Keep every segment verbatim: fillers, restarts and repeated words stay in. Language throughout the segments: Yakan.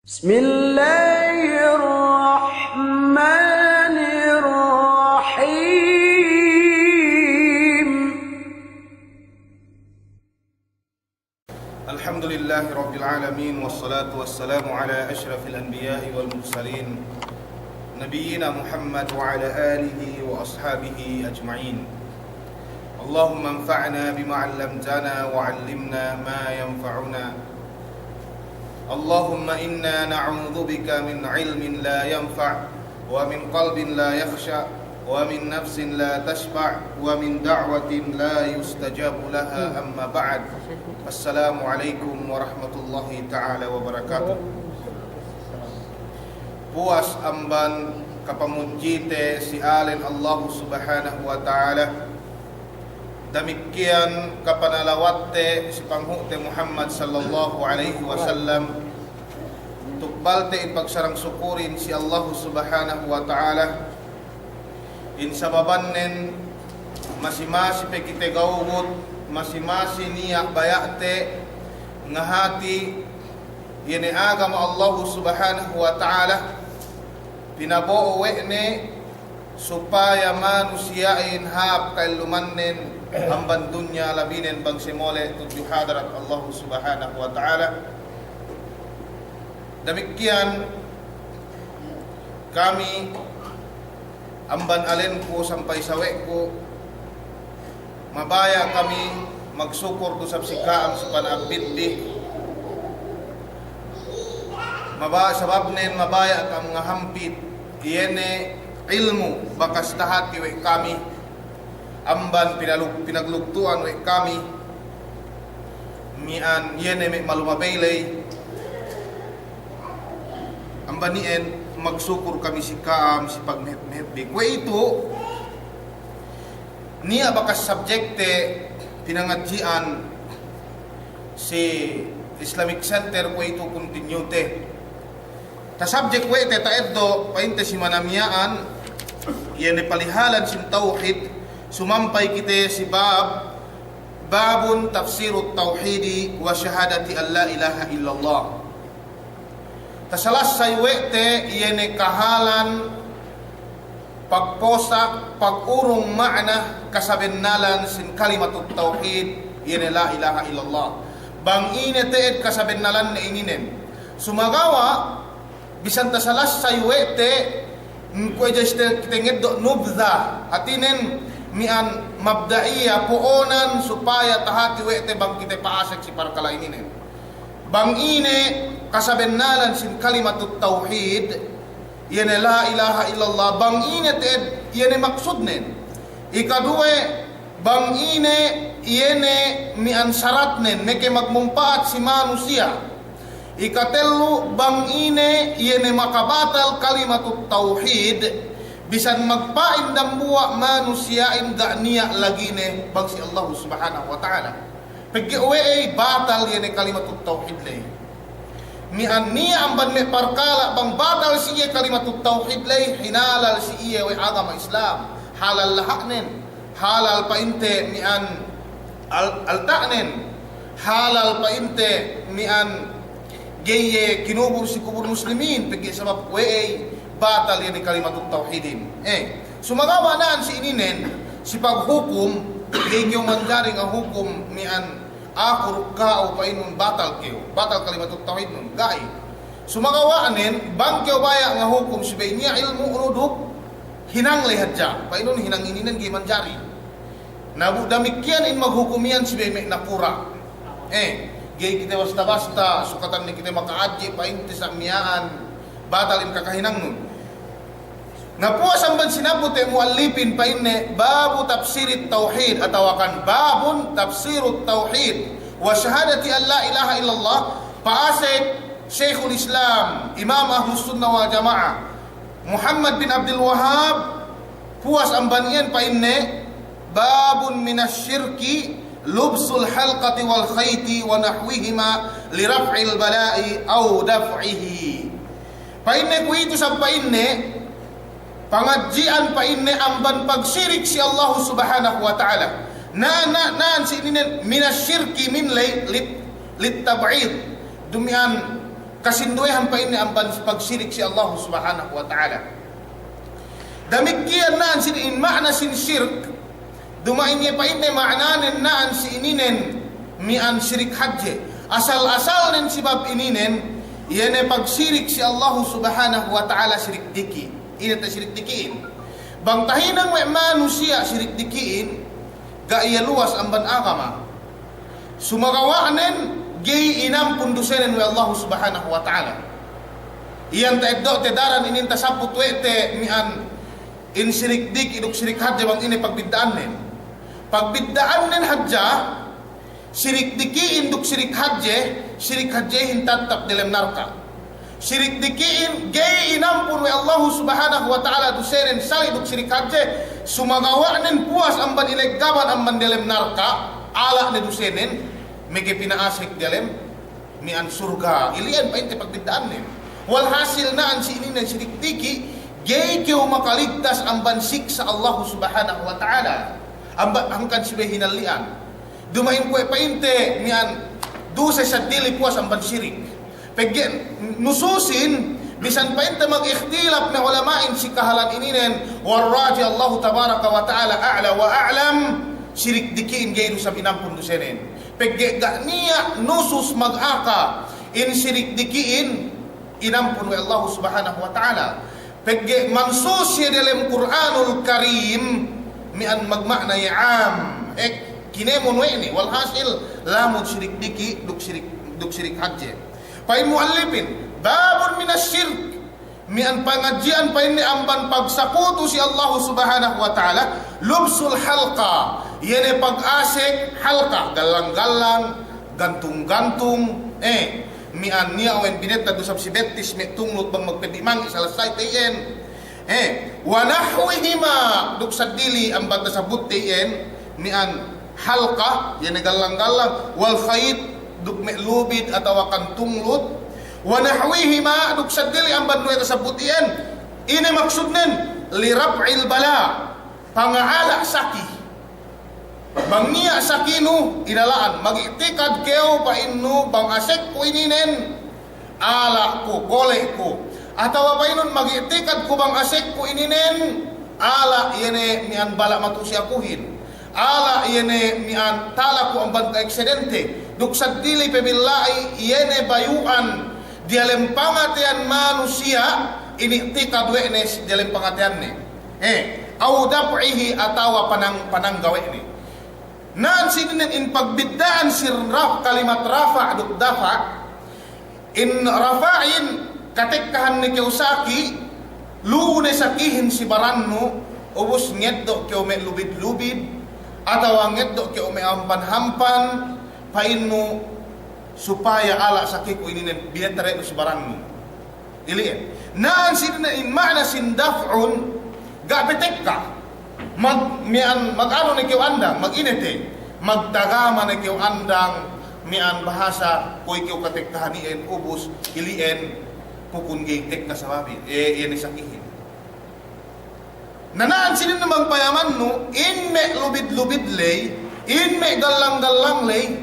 بسم الله الرحمن الرحيم. الحمد لله رب العالمين، والصلاة والسلام على أشرف الأنبياء والمرسلين، نبينا محمد وعلى آله وأصحابه أجمعين. اللهم انفعنا بما علمتنا وعلمنا ما ينفعنا. اللهم إنا نعوذ بك من علم لا ينفع، ومن قلب لا يخشع، ومن نفس لا تشبع، ومن دعوة لا يستجاب لها. أما بعد. السلام عليكم ورحمة الله تعالى وبركاته. Puwas amban kapamudjite si ēn Allahu Subhanahu wa Ta'ala, damikkiyan kapanalawatte si panghu'te Muhammad sallallahu alaihi wasallam, tukbalte in pagsarang sukurin si Allahu Subhanahu wa Ta'ala, in sababannen masi-masi pe kite gawgut, masi-masi niya' baya'te ngahati iye ne agama Allahu Subhanahu wa Ta'ala, pinabo'o we' ne supaya manusiya'in hāp ka'ellumannen amban dunya, labinen bang simole' tudju hadarat Allahu Subhanahu wa Ta'ala. Damikkiyan kami amban ēnku sampay sawe'ku, mabaya' kami magsukur du isab si ka'am si pana'abbitbi. Maba-, sababnen mabaya' ka'am ngahampit iye ne ilmu' bakas tahati we' kami, amban pinalug-, pinaglugtu'an we' kami miya'an, iye ne me' malumabey ley. Amban iyan magsukur kami si ka'am si pagmehet-mehetbi. Kuwe'itu niya' bakas subject te pinangadji'an si Islamic Center, kuwe'itu continue te. Ta subject we' te ta'eddo' pa'inte si manamiya'an, iye ne palihalan sin tawhid, sumampay kite si bab, babun tafsirut tawhidi wa shahadati an la ilaha illallah. Tasalassay we' te iye ne kahalan pagposa', pagurung ma'na kasabennalan sin kalimatut tawhid, iye ne la ilaha illallah. Bang ine te'ed kasabennalanne ininen. Sumagawa', bisan tasalassay we' te, kuwe' jeste kite ngeddo' nubdha, hātinen miya'an mabda'iya, po'onan supaya tahati we' te bang kite pa'asek si parkala' ininen. Bang ine kasabennalan sin kalimatut tawhid, iye ne la ilaha illallah, bang ine te'ed iye ne maksudnen. Ikaduwe, bang ine iye ne miya'an saratnen, meke magmumpa'at si manusiya'. Ikatellu, bang ine iye ne makabatal kalimatut tawhid, bisan magpa'in dambuwa' manusiya'in ga' niya' lagine bang si Allahu Subhanahu wa Ta'ala. Pegge' we'ey batal iye ne kalimatut tawhid ley. Miya'an niya' amban me' parkala' bang batal si iye kalimatut tawhid ley, hinalal si iye we' agama Islam. Halal laha'nen, halal pa'inte miya'an al-, alta'nen, halal pa'inte miya'an ga'i iye kinubur si kubur muslimin, pegge' sabab we'ey batal iye ne kalimatut tawhidin. Eh, sumagawa' na'an si ininen, si paghukum, ga'i kew manjari ngahukum miya'an aku duk ka'u pa'inun batal kew, batal kalimatut tawhidnun, ga'i. Sumagawa'nen, bang kew baya' ngahukum subey niya' ilmu'nu duk hinang ley hadja, pa'inun hinang ininen ga'i manjari. Na bu damikkiyan in maghukum iyan subey me' nakura'. Eh, ga'i kite basta-basta, sukatan ne kite maka'adji' pa'inte sa' miya'an, batal in kakahinangnun. Na puwas amban sinabbut we' mu'allipin pa'inne, babu tafsirit tawhid, atawakan babun tafsirut tawhid, wa shahadati an la ilaha illallah, pa'asek Shaykhul Islam, Imam Ahlus Sunnah wal Jama'ah, Muhammad bin Abdul Wahhab, puwas amban iyan pa'inne, babun minas shirki lubsul halqati wal khayti wa nahwihima li raf'il bala'i aw daf'ihi. Pa'inne kuwe'itu isab pa'inne, pangadji'an pa'inne amban pagsirik si Allahu Subhanahu wa Ta'ala. Na, na, na'an si ininen minas shirki min ley lit, lit tab'id. Dumiya'an Kasinduwehan pa'inne amban pagsirik si Allahu Subhanahu wa Ta'ala. Damikkiyan na'an sin in ma'na sin sirik, duma'in iye pa'inne ma'nanen na'an si ininen mi'an sirik hadje. Asal-asalnen sabab ininen, iye ne pagsirik si Allahu Subhanahu wa Ta'ala sirik diki'. Ine te sirik diki'in? Bang tahinang we' manusiya' sirik diki'in, ga' iye luwas amban agama. Sumagawa'nen ga'i inampun dusenen we' Allahu Subhanahu wa Ta'ala. Iyan ta'eddo'te daran inin tasabbut we' te mi'an in sirik diki' duk sirik hadje bang ine pagbidda'annen. Pagbidda'annen hadja, sirik diki'in duk sirik hadje, sirik hadjehin tattap delem narka'. Sirik diki'in ga'i inampun we' Allahu Subhanahu wa Ta'ala dusenen sali' duk sirik hadje, sumagawa'nen puwas amban ileggaban amban delem narka', ala' ne dusenen, meke pina'asek delem mi'an surga'. Ili'en pa'inte pagbidda'annen. Walhasil na'an si ininen sirik diki', ga'i kew makaligtas amban siksa' Allahu Subhanahu wa Ta'ala. Amban hangkan subey hinalli'an. Duma'in kuwe' pa'inte mi'an duse seddili puwas amban sirik. Pegge' nususin, bisan pa'inte magikhtilaf me' ulama'in si kahalan ininen, warraji Allahu tabaraka wa ta'ala a'la wa a'lam, sirik diki'in ga'i du isab inampun dusenen. Pegge' ga' niya' nusus magaka in sirik diki'in inampun we' Allahu Subhanahu wa Ta'ala. Pegge' mansus iye delem Kur'anul Karim, mi'an magma'na iye am. Eh, kinemon we' ne, walhasil, lamud sirik diki', duk sirik, duk sirik hadje. Pa'in mu'allipin, babun minas sirk, mi'an pangadji'an pa'inne amban pagsakutu si Allahu Subhanahu wa Ta'ala, lubsul halqa, iye ne pagasek halqa, gallang-gallang, gantung-gantung, eh, mi'an niya' we' binetta du isab si bettis me' tunglut bang magpeddi' mangi' salasay te iyan. Eh, wa nahwihima, duk seddili amban tasabutte iyan, mi'an halqa, iye ne gallang-gallang, wal khayt, duk me' lubid atawa kan tunglut, wa nahwihima, duk seddili amban duwe tasabut iyan, ine maksudnen, li raf'il bala', panga'ala' saki. Bang niya' sakinu, inala'an, mag'i'tikad kew pa'innu bang asekku ininen, ala' ku, kole' ku. Atawa pa'inun mag'i'tikad ku bang asekku ininen, ala' iye ne mi'an bala' matu'u si akuhin. Ala' iye ne mi'an tala ku amban ka'eksidente. Duk seddili pe billa'i iye ne bayu'an diyalem pangateyan manusiya' ini'tikad we' ne si diyalem pangateyanne. Eh, aw daf'ihi atawa panang-, panangga we' ne. Na'an si ininen in pagbidda'an si ra-, kalimat rafa' duk dafa'. In rafa'in katekkahan ne kew saki, lu'u ne sakihin si barannu, ubus ngeddo' kew me' lubid-lubid, atawa ngeddo' kew me' hampan-hampan, pa'innu supaya ala' sakiku ininen binetta du si barannu. Ili'en. Na'an si ininen in ma'na sin daf'un, ga' pe tekka. Mag-, mi'an, mag-anu ne kew andang, mag-ine te. Magtagama ne kew andang, mi'an bahasa, kuwe' kew katekkahan iyan ubus, ili'en, pukun ga'i tekka sababin, eh, iye ne sakihin. Na na'an si ininen bang payamannu, in me' lubid-lubid ley, in me' gallang-gallang ley,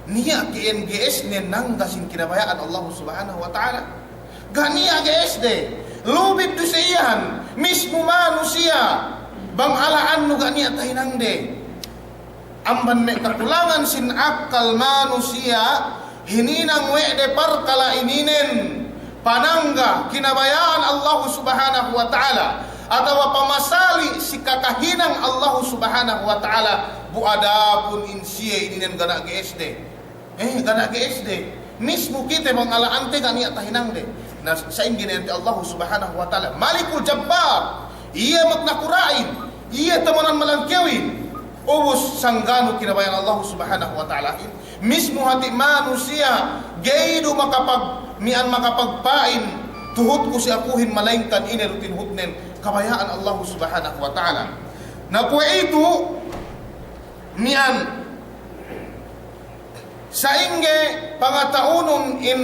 niya' ke'en ge'esne nangga sin kinabaya'an Allahu Subhanahu wa Ta'ala. Ga' niya' ge'esde, lubid du siye iyan, mismu manusiya', bang ala'annu ga' niya' tahinangde. Amban me' kakulangan sin akkal manusiya', hininang we' de parkala' ininen, panangga kinabaya'an Allahu Subhanahu wa Ta'ala, atawa pamasali si kakahinang Allahu Subhanahu wa Ta'ala, bu adapun in siye ininen ga' niya' ge'esde. Eh, ga' niya' ge'esde. Mismu kite bang ala'ante ga' niya' tahinangde. Na, sa'ingge ne ante Allahu Subhanahu wa Ta'ala. Malikul Jabbar. Iye magnakura'in. Iye tamanan malangkewin. Ubus sangganu kinabaya'an Allahu Subhanahu wa Ta'alahin. Mismu hati' manusiya'. Ga'i du makapag-, mi'an makapagpa'in. Tuhutku si akuhin malaingkan ine du tinuhutnen. Kabaya'an Allahu Subhanahu wa Ta'ala. Na kuwe'itu mi'an sa'ingge pangata'unun in,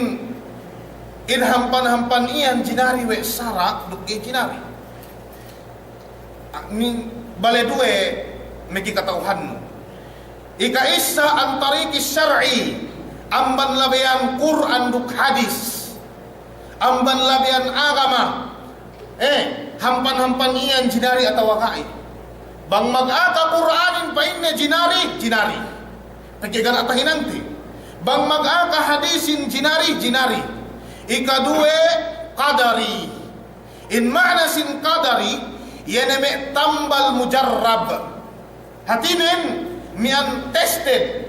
in hampan-hampan iyan jinari we' sara' duk ga'i jinari. Ni bale duwe meki kata'uhannu. Ika'issa an tariqis syar'i, amban labeyan Kur'an duk hadis. amban labeyan agama, eh, hampan-hampan iyan jinari atawa ga'i. Bang magaka Kur'anin pa'inne jinari, jinari. Pegge' ga' niya' tahinangte. Bang magaka hadisin jinari, jinari. Ikaduwe, qadari. In ma'ana sin qadari, iye ne me' tambal mujarrab. Hātinen miya'an tested.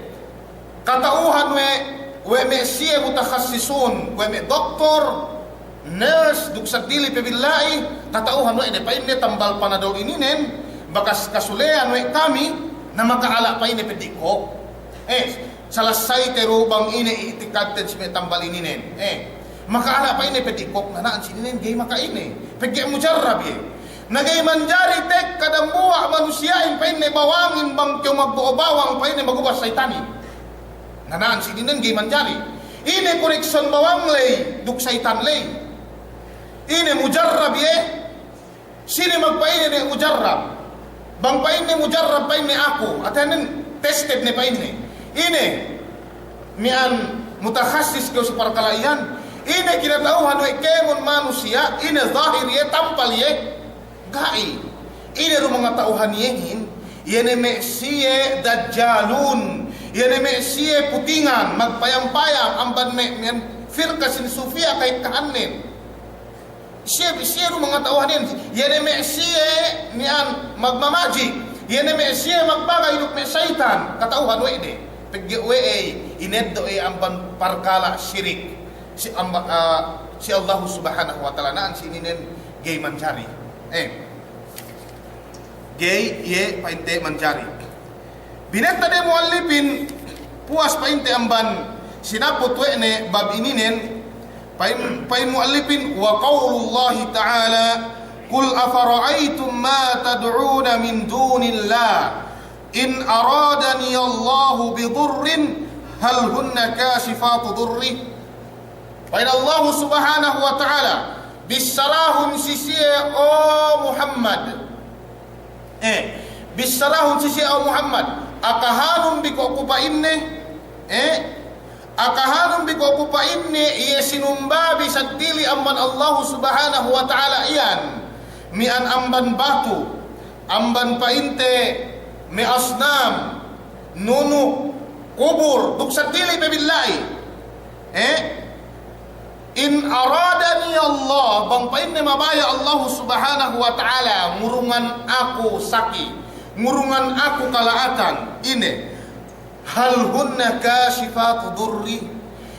Kata'uhan we', we' me' siye mutakhassisun, we' me' doktor, nurse, duk seddili pe billa'i, kata'uhan we' de pa'inne tambal Panadol ininen, bakas kasulehan we' kami, na maka'ala' pa'inne peddi' Coke. Eh, salasayte du bang ine i'tikadten si me' tambal ininen. Eh, maka'ala' pa'inne peddi' Coke, na na'an si ininen ga'i maka'ine. Pegge' mujarrab iye. Na ga'i manjari tekka dambuwa' manusiya'in pa'inne bawangin bang kew magbo'o bawang pa'inne magubas saytanin. Na na'an si ininen ga'i manjari. Ine koneksyon bawang ley duk saytan ley? Ine mujarrab iye? Sine magpa'ine ne mujarrab? Bang pa'inne mujarrab pa'inne aku, atawa nen tested ne pa'inne. Ine miya'an mutakhassis kew si parkala' iyan, ine kinata'uhan we' kēmon manusiya', ine zahir iye, tampal iye? Ga'i. Ine du mangata'uhan iyehin, iye ne me' siye dajjalun, iye ne me' siye putingan, magpayam-payam amban me', miya'an firka sin sufiya ka'ekkahannen. Siye, siye du mangata'uhan iyan, iye ne me' siye miya'an magmamajik, iye ne me' siye magbagay duk me' saytan, kata'uhan we' de. Pegge' we' ey, ineddo' ey amban parkala' sirik si amba-, ah, si Allahu Subhanahu wa Ta'ala, na'an si ininen ga'i manjari. Eh. Ga'i iye pa'inte manjari. Binetta de mu'allipin, puwas pa'inte amban sinabbut we' ne bab ininen, pa'in, pa'in mu'allipin, wa qawlullahi ta'ala, "Qul afara'aytum ma tad'una min dunillah, in aradaniyallahu bidurrin, hal hunna kashifatu durrih?" Pa'in Allahu Subhanahu wa Ta'ala, bissarahun si siye, o Muhammad. Eh, bissarahun si siye, o Muhammad. Akahanun bi ko' ku pa'inne, eh, akahanun bi ko' ku pa'inne, iye sinumbabi seddili amban Allahu Subhanahu wa Ta'ala iyan. Miya'an amban batu, amban pa'inte me' asnam, nunuk, kubur, duk seddili pe billa'i. Eh? In aradani Allah, bang pa'inne mabaya' Allahu Subhanahu wa Ta'ala ngurungan aku saki, ngurungan aku kala'atan, ine, hal hunna kashifatu durri?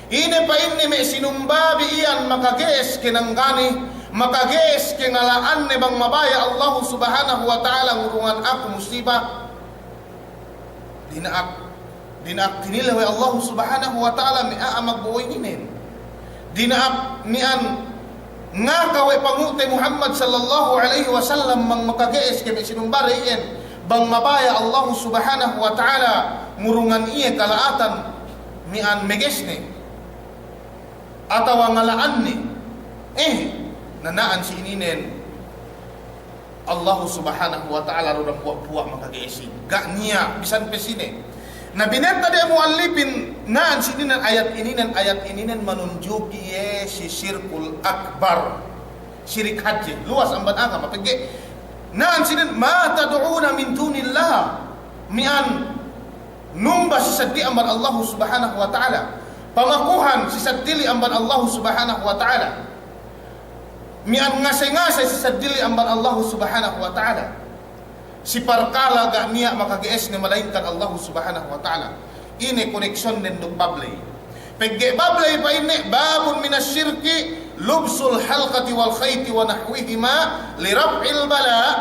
Ine pa'inne me' sinumbabi iyan makage'es kenanggane, makage'es kengala'anne bang mabaya' Allahu Subhanahu wa Ta'ala ngurungan aku musiba? Dina'ak, dina'ak tinilew we' Allahu Subhanahu wa Ta'ala me' a'a magbo'o ininen. Dina'ak miya'an ngaka we' pangu'te Muhammad sallallahu alaihi wasallam bang makage'es ke me' sinumbade iyan, bang mabaya' Allahu Subhanahu wa Ta'ala ngurungan iye kala'atan miya'an megesne atawa ngala'anne. Eh, na na'an si ininen Allahu Subhanahu wa Ta'ala du dambuwa'-buwa' makage'esin. Ga' niya' bisan pe sine. Na binetta de mu'allipin, na'an si ininen ayat ininen, ayat ininen manunjuki iye si sirkul akbar. Sirik hadje. Luwas amban agama. Pegge' na'an si ininen, ma tad'una min dunillah. Miya'an numba si seddili amban Allahu Subhanahu wa Ta'ala. Pangakuhan si seddili amban Allahu Subhanahu wa Ta'ala. Miya'an ngase-ngase si seddili amban Allahu Subhanahu wa Ta'ala. Si parkala' ga' niya' makage'esne malaingkan Allahu Subhanahu wa Ta'ala. Ine koneksyonnen duk bab ley? Pegge' bab ley pa'inne, babun minas sirki lubsul halqati wal khayti wa nahwihima li raf'il bala'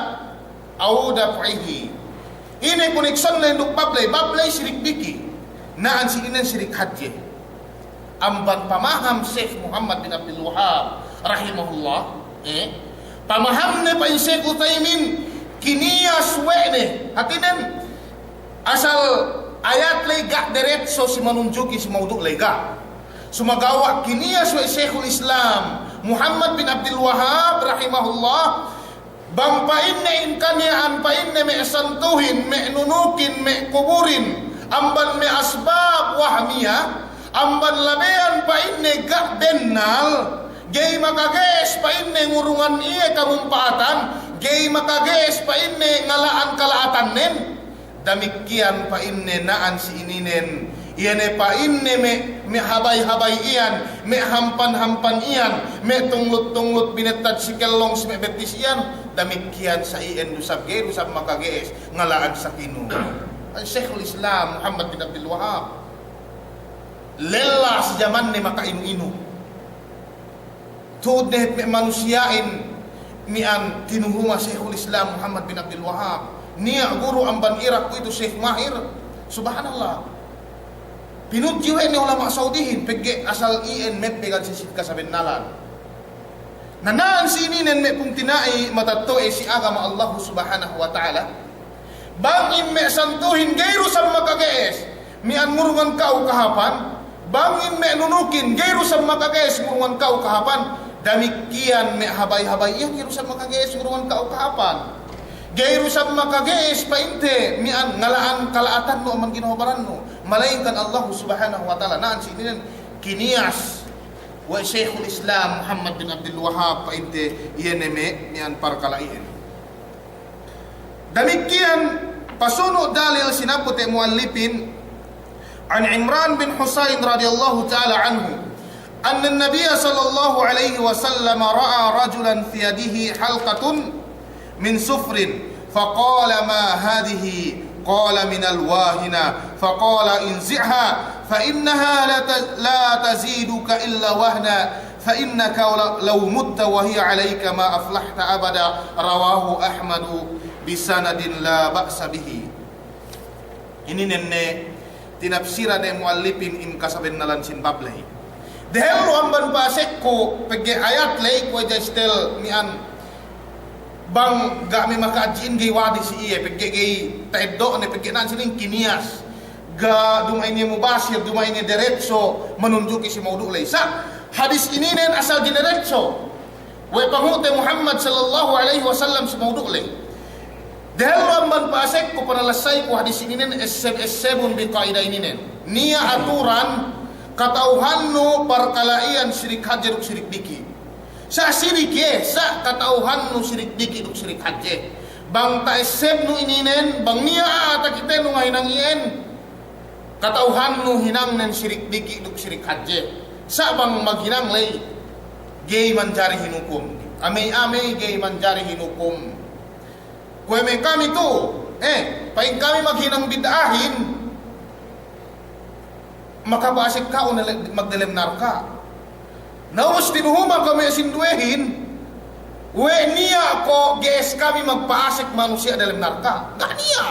aw daf'ihi. Ine koneksyonnen duk bab ley? Bab ley sirik diki'. Na'an si ininen sirik hadje. Amban pamaham Syekh Muhammad bin Abdul Wahhab rahimahullah, eh, pamahamne pa'in Syekh Uthaymin, kiniyas we' ne, hātinen asal ayat ley ga' deretso si manunjuki si mawdu' ley, ga'. Sumagawa' kiniyas we' Syekhul Islam Muhammad bin Abdul Wahhab rahimahullah, bang pa'inne in kaniya'an pa'inne me' santuhin, me' nunukin, me' kuburin, amban me' asbab wahmiya, amban labeyan pa'inne ga' bennal, Ga'i makage'es pa'inne ngurungan iye kamumpa'atan, ga'i makage'es pa'inne ngala'an kala'atannen. Damikkiyan pa'inne na'an si ininen, iye ne pa'inne me', me' habay-habay iyan, me' hampan-hampan iyan, me' tunglut-tunglut binettad si kellong si me' bettis iyan, damikkiyan sa iyan du isab ga'i du isab makage'es ngala'an sakinu. An Shaykhul Islam Muhammad bin Abdul Wahhab. Lella si jamanne maka'inu-inu. Tu'ud ne me' manusiya'in miya'an tinuhuma Shaykhul Islam Muhammad bin Abdul Wahhab. Niya' guru amban Irak kuwe'itu Shaykh Mahir. Subhanallah. Pinudji we' ne ulama' Saudihin, pegge' asal iyan meppegan si sīn kasabennalan. Na na'an si ininen me' pungtina'i matetto'e si agama Allahu Subhanahu wa Ta'ala. Bang in me' santuhin ga'i du isab makage'es miya'an ngurungan ka'u kahāpan, bang in me' nunukin ga'i du isab makage'es ngurungan ka'u kahāpan, damikkiyan me' habay-habay iyan ga'i du isab makage'es ngurungan ka'u kahāpan. Ga'i du isab makage'es pa'inte miya'an ngala'an kala'atannu amban ginhawa barannu, malayingkan Allahu Subhanahu wa Ta'ala. Na'an si ininen kiniyas we' Shaykhul Islam Muhammad bin Abdul Wahhab pa'inte iye ne me' miya'an parkala' iyan. Damikkiyan pasunu' dalil sinabbut we' mu'allipin, an Imran bin Husayn radiyallahu ta'ala anhu, anna an-nabiyya sallallahu alayhi wa sallam ra'a rajulan fi yadihi halqatun min sufrin, faqala, "Ma hadhihi?" Qala, "Minal wahina." Faqala, "Inzi'ha, fa innaha la ta-, la taziduka illa wahna." Fa innaka law, law mutta wa hiya alayka ma aflahta abada. Rawahu Ahmadu bi sanadin la ba'sa bihi. Ininen ne tinapsiran we' mu'allipin in kasabennalan sin bab ley. Dehellu amban pa'asekku pegge' ayat ley kuwe' ja istel miya'an bang ga' me' maka'adji'in ga'i wadi si iye, pegge' ga'i ta'eddo'ne, pegge' na'an sinin kiniyas. Ga' duma'in iye mubasir, duma'in iye deretso manunjuki si mawdu' ley. Sa' hadis ininen asal dineretso we' panghu'te Muhammad sallallahu alayhi wasallam si mawdu' ley. Dehellu amban pa'asekku, panalassayku hadis ininen esseb-essebun bi ka'ida ininen. Niya' aturan kata'uhannu parkala' iyan sirik hadje duk sirik diki'. Sa' sirik iye, sa' kata'uhannu sirik diki' duk sirik hadje. Bang ta'essebnu ininen, bang niya' a'a takitenu ngahinang iyan, kata'uhannu hinangnen sirik diki' duk sirik hadje. Sa' bang maghinang ley, ga'i manjari hinukum. Amey-amey ga'i manjari hinukum. Kuwe' me' kami tu, eh, pa'in kami maghinang bid'ahin, makapa'asek ka'u ne le-, magdelem narka'. Na ubus tinuhuma kami sinduwehin, we' niya' ko' ge'es kami magpa'asek manusiya' delem narka'. Ga' niya'.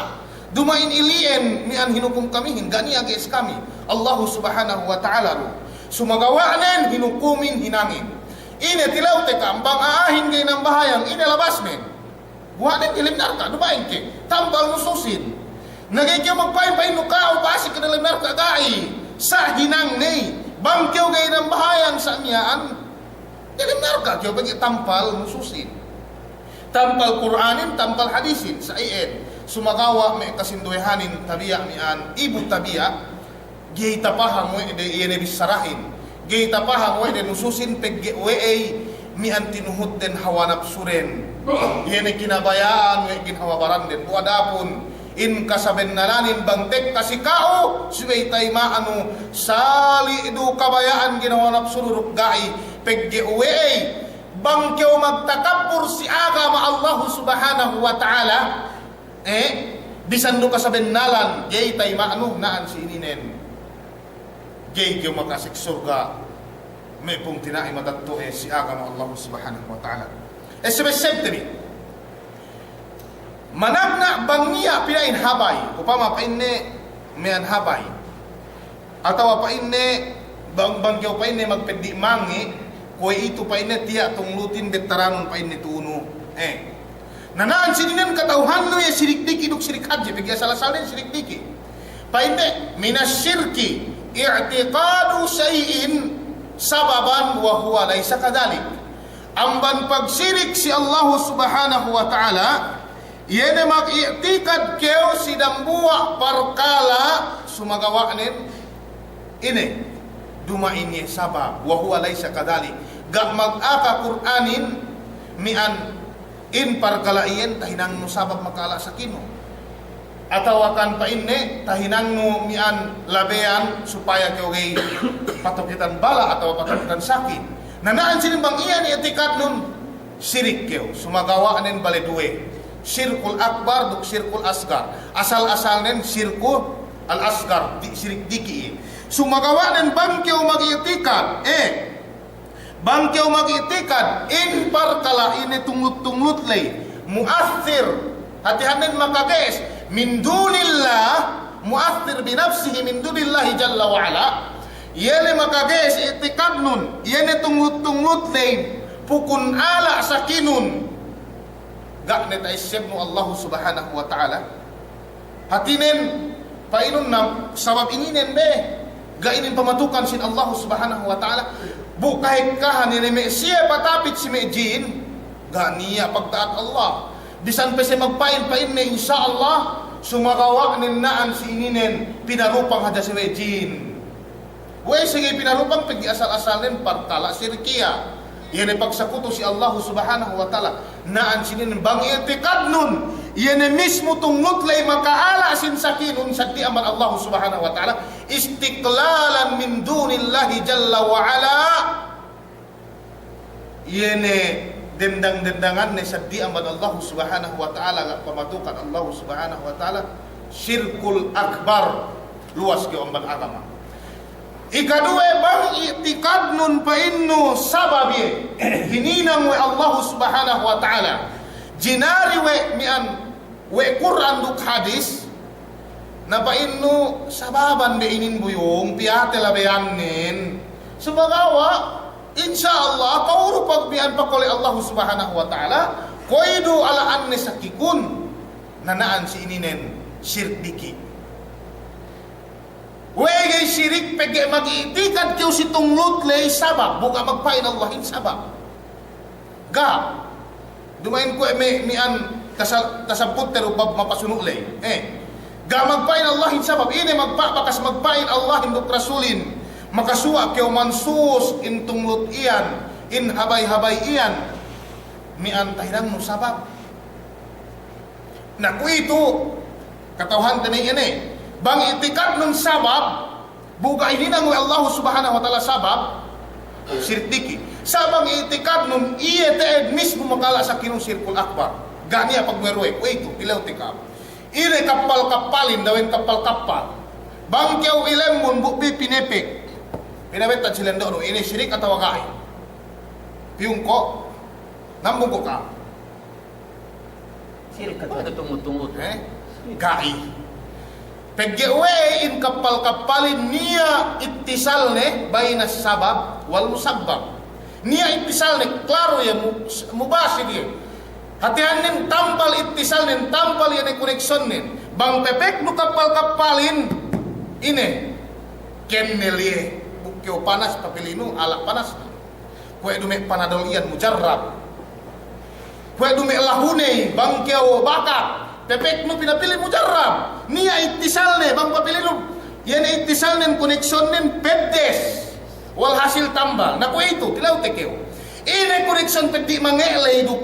Duma'in ili'en miya'an hinukum kamihin, ga' niya' ge'es kami. Allahu Subhanahu wa Ta'ala du. Sumagawa'nen hinukumin hinangin. Ine tilewte ka'am bang a'ahin ga'i nambahayang, ine labasnen? Guwa'nen delem narka', duma'in ke, tampal nususin. Na ga'i kew magpa'in-pa'innu ka'u pa'asek ke delem narka', ga'i. Sa' hinang ne, bang kew ga'i nambahayang sa' miya'an delem narka' kew, pegge' tampal nususin. Tampal Kur'anin, tampal hadisin, sa' iyan. Sumagawa' me' kasinduwehanin tabiya' miya'an, ibu tabiya', ga'i tapaham we' de iye ne bissarahin. Ga'i tapaham we' de nususin pegge' we'ey miya'an tinuhutden hawa napsuden. Iye ne kinabaya'an we' ginhawa baranden. Bu adapun in kasabennalanin bang tekka si ka'u, subey tayima'nu sali' du kabaya'an ginhawa napsudu duk ga'i, pegge' we'ey bang kew magtakabbur si agama Allahu Subhanahu wa Ta'ala, eh, bisan du kasabennalan, ga'i tayima'nu, na'an si ininen. Ga'i kew makasek surga', me' pungtina'i matetto'e si agama Allahu Subhanahu wa Ta'ala. Eh, esseb-essebte bi. Managna' bang niya' pina'in habay, upama pa'inne miya'an habay. Atawa pa'inne, bang, bang kew pa'inne magpeddi' mange', kuwe'itu pa'inne tiya' tunglutin bettaranun pa'inne tu'unu. Eh. Na na'an si ininen kata'uhannu iye sirik diki' duk sirik hadje, pegge' asal-asalnen sirik diki'. Pa'inne, minasyirki i'tiqadu shay'in sababan wa huwa laysa kadhalik. Amban pagsirik si Allahu Subhanahu wa Ta'ala, iye ne mag-i'tikad kew si dambuwa' parkala' sumagawa'nen ine, duma'in iye sabab, wa huwa laysa kadhalik. Ga' magaka Kur'anin mi'an in parkala' iyan tahinangnu sabab maka'ala' sakinu. Atawa kan pa'inne tahinangnu mi'an labeyan supaya kew ga'i patoketan bala' atawa patoketan saki. Na na'an sinin bang iyan i'tikadnun sirik kew. Sumagawa'nen bale duwe. Sirkul akbar duk sirkul asgar. Asal-asalnen sirkul al-asgar, di-, sirik diki' iye. Sumagawa'nen bang kew mag'i'tikad, eh, bang kew mag'i'tikad, in parkala' ine tunglut-tunglut ley, mu'assir, hātihannen makage'es, min dunillah, mu'assir bi nafsihi min dunillahi jalla wa ala, iye ne makage'es i'tikadnun, iye ne tunglut-tunglut ley, pukun ala' sakinun, ga' ne ta'essebnu Allahu Subhanahu wa Ta'ala. Hātinen, pa'inun na sabab ininen be, ga' inin pamatukan sin Allahu Subhanahu wa Ta'ala. Bu kahekkahan ine me' siye patapit si me' jin, ga' niya' pagta'at Allah. Bisan pe siye magpa'in, pa'inne insya Allah, sumagawa'nen na'an si ininen pinarupang hadja si we' jin. We'ey sigi pinarupang pegge' asal-asalnen parkala' sirkiya. Iye ne pagsakutu si Allahu Subhanahu wa Ta'ala. Na'an sinin bang i'tikadnun, iye ne mismu tunglut ley maka'ala' sin sakinun saddi amban Allahu Subhanahu wa Ta'ala, istiqlalan min dunillahi jalla wa ala. Iye ne dendang-dendanganne saddi amban Allahu Subhanahu wa Ta'ala, ga' pamatukan Allahu Subhanahu wa Ta'ala, sirkul akbar, luwas kew amban agama. Ikaduwe, bang i'tikadnun pa'innu sabab iye hininang we' Allahu Subhanahu wa Ta'ala, jinari we' mi'an we' Kur'an duk hadis, na pa'innu sababan be inin buyung, piyate labeyannen. Sumagawa', insya Allah, ka'urupag mi'an pakole' Allahu Subhanahu wa Ta'ala, kuwe'idu ala'anne sakikun, na na'an si ininen sirik diki'. We'ey ga'i sirik pegge' mag'i'tikad kew si tunglut ley sabab, bu ga' magpa'in Allahin sabab. Ga'. Duma'in kuwe' me', mi'an tasa-, tasabbut teru bab mapasunu' ley. Eh. Ga' magpa'in Allahin sabab. Ine magpa-, bakas magpa'in Allahin duk Rasulin. Makasuwa' kew mansus in tunglut iyan, in habay-habay iyan. Mi'an tahinangnu sabab. Na kuwe'itu, kata'uhante me' iye ne. Bang i'tikadnun sabab, bu ga' hininang we' Allahu Subhanahu wa Ta'ala sabab, sirik diki'. Sa' bang i'tikadnun iye te'ed mismu maka'ala' sakinun sirkul akbar. Ga' niya' pagduwe-ruwe, kuwe'itu, pilew te ka'am. Ine kappal-kappalin, dawen kappal-kappal. Bang kew ilemun bu pī pinepek. Pinepek ta' silendo'nu, ine sirik atawa ga'i. Piyungko', nambungko' ka'am. Sirik katu. Ada tungut-tungut. Eh? Ga'i. Pegge' we'ey in kappal-kappalin niya' ittisalne bainas sabab wal musabbab. Niya' ittisalne, klaru iye, mu-, mubashir iye. Hātihannen tambal ittisalnen, tambal iye ne koneksiyonnen. Bang pepeknu kappal-kappalin, ine, kennel iye, bu kew panas papilinu, ala' panasnu. Kuwe' du me' Panadol iyan mujarrab. Kuwe' du me' lahuney bang kew bakat, pepeknu pinapili mujarrab. Niya' ittisalne bang papilinu. Iye ne ittisalnen koneksiyonnen peddes. Walhasil tambal. Na kuwe'itu, tilewte kew. Ine koneksiyon peddi' mange'ley duk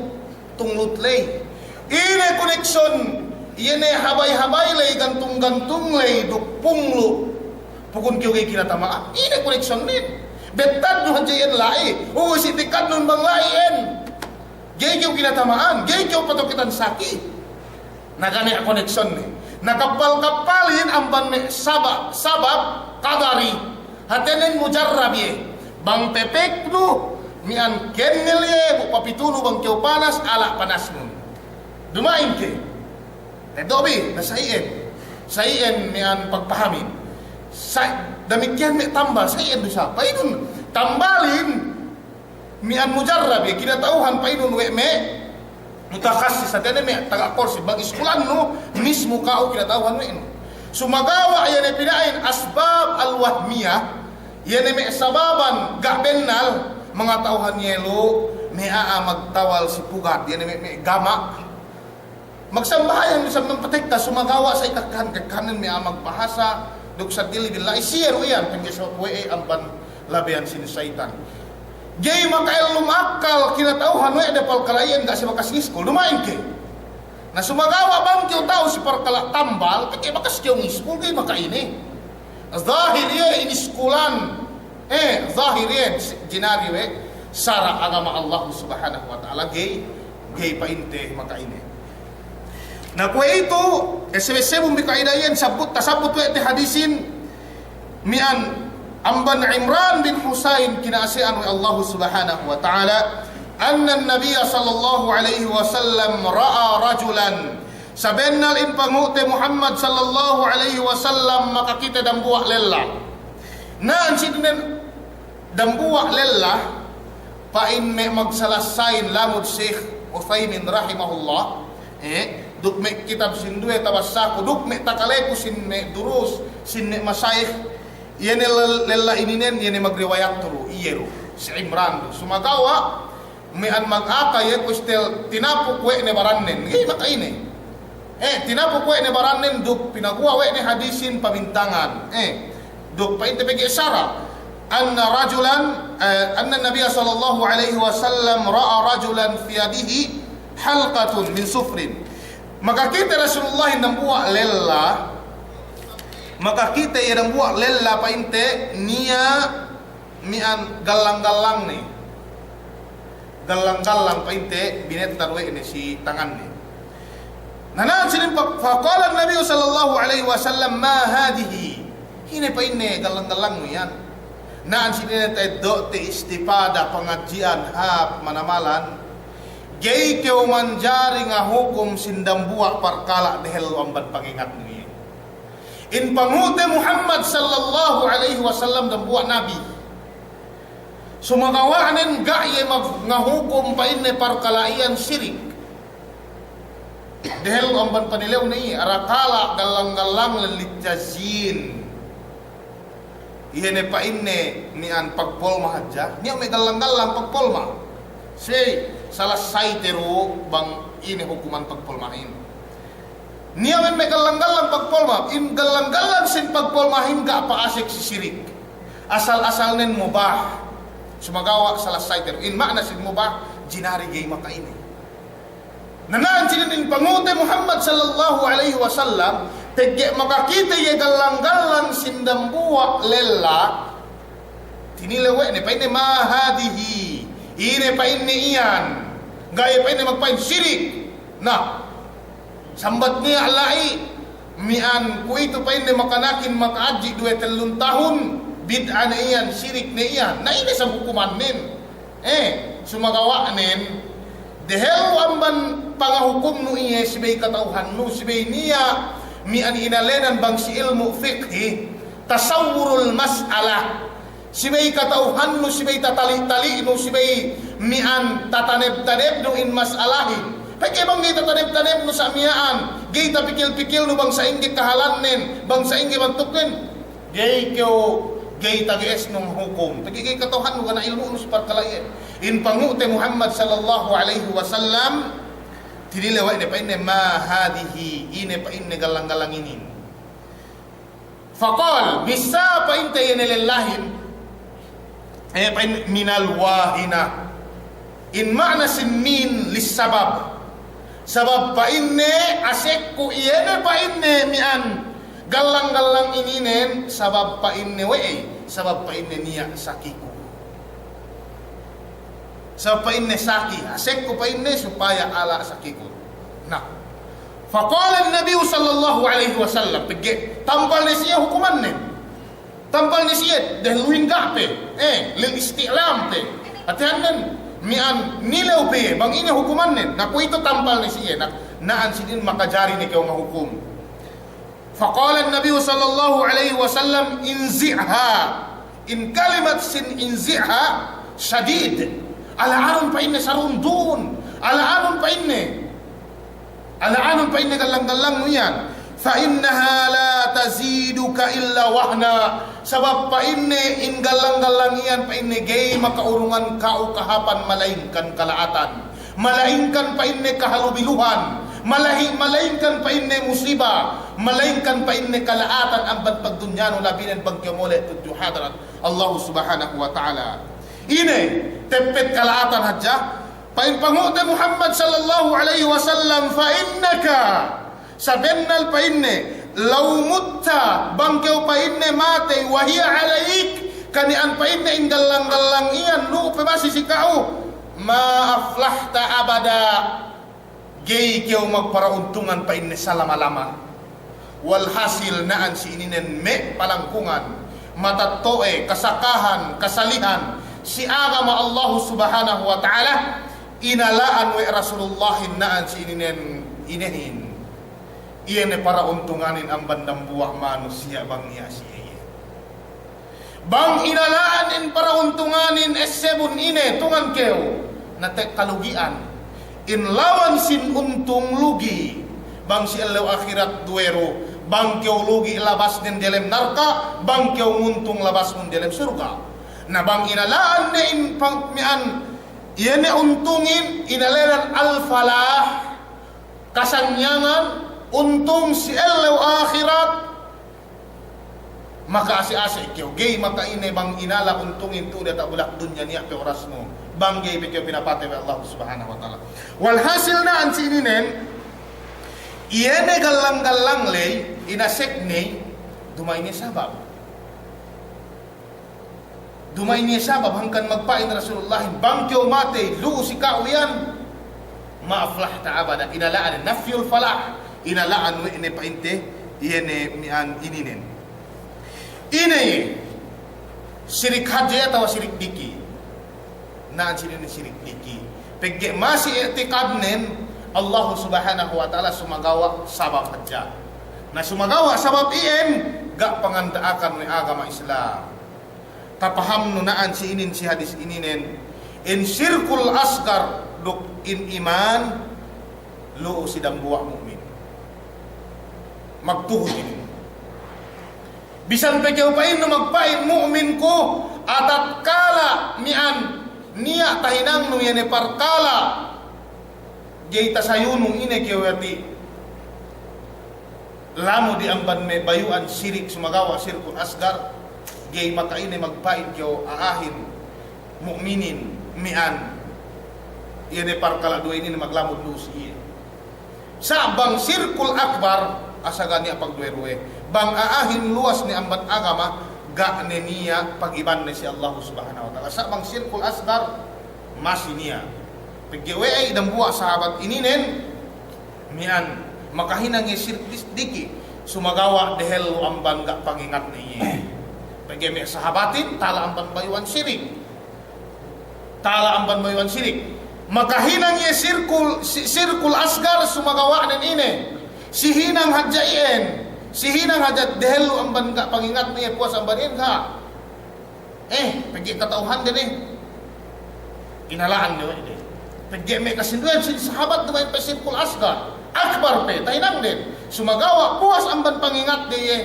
tunglut ley. Ine koneksiyon, iye ne habay-habay ley, gantung-gantung ley, duk punglu'. Pukun kew ga'i kinatama'an. Ine koneksiyonnen? Bettadnu hadja iyan la'i. Ubu si tikadnun bang la'i iyan. Ga'i kew kinatama'an. Ga'i kew patoketan saki. Na ga' niya' koneksiyonne. Na kappal-kappalin amban me' sabab, sabab kadari. Hātinen mujarrab iye. Bang pepeknu, mi'an kennel iye, bu papitunu bang kew panas, ala' panasnun. Duma'in ke. Teddo' bi, na sa iyan. Sa iyan mi'an pagpahamin. Sa, damikkiyan me' tambal, sa iyan du sa. Pa'inun, tambalin, mi'an mujarrab iye, kinata'uhan pa'inun we' me' mutakassis, hātinen me' taga kursi, bang iskulannu, mismu ka'u kinata'uhan we' nu. Sumagawa' iye ne pina'in asbab al-wahmiyah, iye ne me' sababan ga' bennal, mangata'uhan iye lu, me' a'a magtawal si pugat, iye ne me', me' gama'. Magsambahayang bisan magpatekka, sumagawa' sa ikakkahan-kakkahanen me' a'a magbahasa, duk sadili billahi, siye du iyan, pegge' sabab we'ey amban labeyan sin saytan. Ga'i maka'ellum akkal kinata'uhan we' de palkala' iyan, ga' siye bakas ngiskul, duma'in ke. Na sumagawa' bang kew ta'u si palkala' tambal, pegge' bakas kew ngiskul, ga'i maka'ine. Zahir iye iniskulan, eh, zahir iye jinari we' sara' agama Allah Subhanahu wa Ta'ala, ga'i, ga'i pa'inte maka'ine. Na kuwe'itu, eh, sebe-sebun bi ka'idahin, sabbut, tasabbut we' te hadisin, miya'an amban Imran bin Husayn kina'ase'an we' Allah Subhanahu wa Ta'ala, anna Nabiyya sallallahu alaihi wasallam ra'a rajulan, sabennal in pangu'te Muhammad sallallahu alaihi wasallam makakite dambuwa' lella. Na, ansinen dambuwa' lella, pa'in me' magsalasayin lamud Sheikh Uthaymin rahimahullah, eh, duk me' kitab sinduwe tabassaku, duk me' takaleku sin me' durus, sin me' masayikh, iye ne lel-, lella ininen, iye ne magriwayat du, iye du, si Imran du. Sumagawa', miya'an magaka iye ku istel tinapuk we' ne barannen. Ga'i maka'ine. Eh, tinapuk we' ne barannen duk pinaguwa' we' ne hadisin pabintangan. Eh, duk pa'inte pegge' sara'. Anna rajulan, eh, anna Nabiyya sallallahu alaihi wasallam ra'a rajulan fi yadihi halqatun min sufrin. Makakite Rasulullahin dambuwa' lella, makakite iye dambuwa' lella pa'inte niya' miya'an gallang-gallangne. Gallang-gallang pa'inte binettad we' ne si tanganne. Na, na'an sinin pa-, faqala Nabi sallallahu alaihi wasallam, "Ma hadhihi?" Ine pa'inne gallang-gallangnu iyan? Na'an sinin ta'eddo'te istifada pangadji'an hap manamalan. Ga'i kew manjari ngahukum sin dambuwa' parkala' dehellu amban pangingatnu iye. In pangu'te Muhammad sallallahu alaihi wasallam dambuwa' nabi. Sumagawa'nen ga' iye mag-, ngahukum pa'inne parkala' iyan sirik. Dehellu amban panilewne iye, arakala' gallang-gallang lel litazyin. Iye ne pa'inne miya'an pagpolma hadja, niya' me' gallang-gallang pagpolma. Sey, salasay teru bang ine hukuman pagpolmahin. Niya' me' gallang-gallang pagpolma, in gallang-gallang sin pagpolmahin ga' pa'asek si sirik. Asal-asalnen mubah. Sumagawa' salasay teru. In ma'na sin mubah, jinari ga'i maka'ine. Na, na'an sinin in pangu'te Muhammad sallallahu alaihi wasallam, pegge' makakite iye gallang-gallang sin dambuwa' lella, tinilew we' ne, pa'inne, "Ma hadhihi?" Ine pa'inne iyan? Ga' iye pa'inne magpa'in sirik. Na, sambat niya' la'i, miya'an kuwe'itu pa'inne makanakin maka'adji' duwe tellun tahun, bid'a ne iyan, sirik ne iyan. Na, ine isab hukumannen? Eh, sumagawa'nen, dehellu amban pangahukumnu iye subey kata'uhannu, subey niya' miya'an inalenan bang si ilmu' fiqhi, tasawwurul mas'alah. Subey kata'uhannu, subey tatali'-tali'nu, subey miya'an tataneb-tanebnu in mas'alahin. Pegge' bang ga'i tataneb-tanebnu sa' miya'an, ga'i tapikil-pikilnu bang sa'ingge kahalannen, bang sa'ingge bantuknen, ga'i kew, ga'i tage'esnu ngahukum. Pegge' ga'i kata'uhannu, ga' niya' ilmu'nu si parkala' iye. In pangu'te Muhammad sallallahu alaihi wasallam, tinilew we' ne, pa'inne, "Ma hadhihi?" Ine pa'inne gallang-gallang inin? Faqal, bissā pa'inte iye ne lellahin, eh, pa'in minal wahina. In ma'na sin min lissabab. Sabab pa'inne asekku iye ne pa'inne miya'an gallang-gallang ininen, sabab pa'inne we'ey, sabab pa'inne niya' sakiku. Sabab pa'inne saki, asekku pa'inne supaya ala' sakiku. Na. Faqala an-Nabiyyu sallallahu alaihi wasallam, pegge' tampal ne si iye hukumannen. Tampal ne si iye, dehelluhin ga' pe, eh, lil isti'lam pe. Hātinen, miya'an nilew pe iye, bang ine hukumannen. Na kuwe'itu tampal ne si iye, na, na'an sinin makajari ne kew ngahukum. Faqala an-Nabiyyu sallallahu alaihi wasallam, "Inzi'ha." In kalimat sin inzi'ha shadid. Ala'anun pa'inne sarundun. Ala'anun pa'inne. Ala'anun pa'inne gallang-gallangnu iyan. "Fa innaha la taziduka illa wahna." Sabab pa'inne in gallang-gallang iyan pa'inne ga'i maka'urungan ka'u kahāpan malaingkan kala'atan. Malaingkan pa'inne kahalubiluhan, malahi-, malaingkan pa'inne musiba, malaingkan pa'inne kala'atan amban pagdunyanu, labinen bang kew mole' tudju hadarat Allah Subhanahu wa Ta'ala. Ine, teppet kala'atan hadja, pa'in pangu'te Muhammad sallallahu alaihi wasallam, fa innaka, sabennal pa'inne, law mutta, bang kew pa'inne matey, wa hiya alaik, kani'an pa'inne in gallang-gallang iyan, lu'u pe masi si ka'u, ma aflahta abada. Ga'i kew magparauntungan pa'inne salama-lama. Walhasil na'an si ininen me' palangkungan, matatto'e, kasakahan, kasalihan, si agama Allahu Subhanahu wa Ta'ala, inala'an we' Rasulullahin na'an si ininen inehin. Iye ne parauntunganin amban dambuwa' manusiya' bang iye si iye. Bang inala'an in parauntunganin essebun ine tungan kew, na tekka lugi'an. In lawan sin untung lugi', bang si ellew ahirat duwe du, bang kew lugi' labasnen delem narka', bang kew nguntung labasnun delem surga'. Na bang inala'an ne in pang-, mi'an, iye ne untungin, inalenan al-falah, kasanyangan, untung si ellew ahirat, maka'ase'-ase' kew, ga'i maka'ine bang inala untungin tu'u diyata' bulak dunya niya' pe orasnu, bang ga'i pe kew pinapatey we' Allahu Subhanahu wa Ta'ala. Walhasil na'an si ininen, iye ne gallang-gallang ley, inasek ne, duma'in iye sabab. Duma'in iye sabab hangkan magpa'in Rasulullahin, bang kew matey, lu'u si ka'u iyan, ma aflahta abada, inala'an, nafyul falah, inala'an we' ne pa'inte, iye ne mi'an ininen. Ine iye, sirik hadje atawa sirik diki'? Na'an si ininen sirik diki'. Pegge' masi i'tikadnen, Allahu Subhanahu wa Ta'ala sumagawa' sabab hadja. Na sumagawa' sabab iyan, ga' panganda'akan we' agama Islam. Tapahamnu na'an si inin si hadis ininen, in sirkul asgar duk in iman, lu'u si dambuwa' mu'min. Magtuhut inin. Bisan pe kew pa'innu magpa'in mu'min ku, atatkala mi'an niya' tahinangnu iye ne parkala' ga'i tasayunu ine kew yati'. Lamud iye amban me' bayu'an sirik sumagawa' sirkul asgar, ga'i maka'ine magpa'in kew a'ahin mu'minin mi'an. Iye ne parkala' duwe inin maglamud lu'u si iye. Sa' bang sirkul akbar, asa ga' niya' pagduwe-ruwe. Bang a'ahin luwas ne amban agama, ga' ne niya' pagibanne si Allahu Subhanahu wa Ta'ala. Sa' bang sirkul asgar, masi niya'. Pegge' we'ey dambuwa' sahabat ininen, mi'an, makahinang iye sirkul diki', sumagawa' dehellu amban ga' pangingatne iye. Pegge' me' sahabatin, tala amban bayu'an sirik. Tala amban bayu'an sirik. Makahinang iye sirkul, si-, sirkul asgar sumagawa'nen ine. Si hinang hadja iyan. Si hinang hadja dehellu amban ga' pangingatne iye puwas amban iyan ga'. Eh, pegge' kata'uhande ne. Inala'an ne we' de. Pegge' me' kasinduwehan sin sahabat duma'in pe sirkul asgar. Akbar pe, tahinangden. Sumagawa' puwas amban pangingatde iye,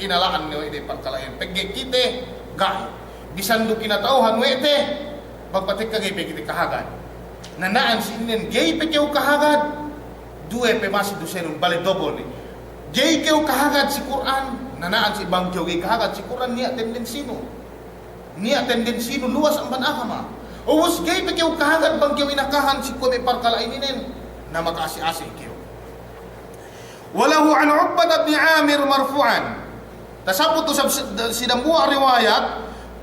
inala'an ne we' de parkala' iyan. Pegge' kite, ga'i. Bisan du kinata'uhan we' te, bang patekka ga'i pe kite kahagad. Na na'an si inin ga'i pe kew kahagad, duwe pe masi dusenun, bale dobol ne. Ga'i kew kahagad si Kur'an, na na'an si bang kew ga'i kahagad si Kur'an, niya' tendensinu. Niya' tendensinu luwas amban agama. Ubus ga'i pe kew kahagad bang kew inakahan si kuwe' me' parkala' ininen, na maka'ase'-ase' kew. Wa lahu an Uqbah bin Amir marfu'an. Tasabbut du sab-, si dambuwa' riwayat,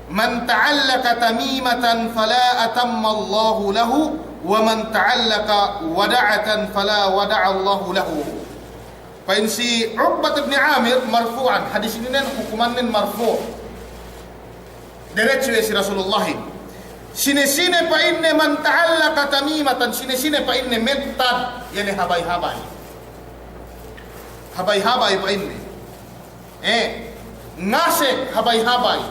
"Man ta'allaqa tamimatan fala atamma Allahu lahu, wa man ta'allaqa wada'atan fala wada'a Allahu lahu." Pa'in si Uqbah bin Amir marfu'an, hadis ininen hukumannen marfu'. Derecho iye si Rasulullahin. Sine-sine pa'inne man ta'allaqa tamimatan, sine-sine pa'inne mettad, iye ne habay-habay. Habay-habay pa'inne. Eh, ngasek habay-habay.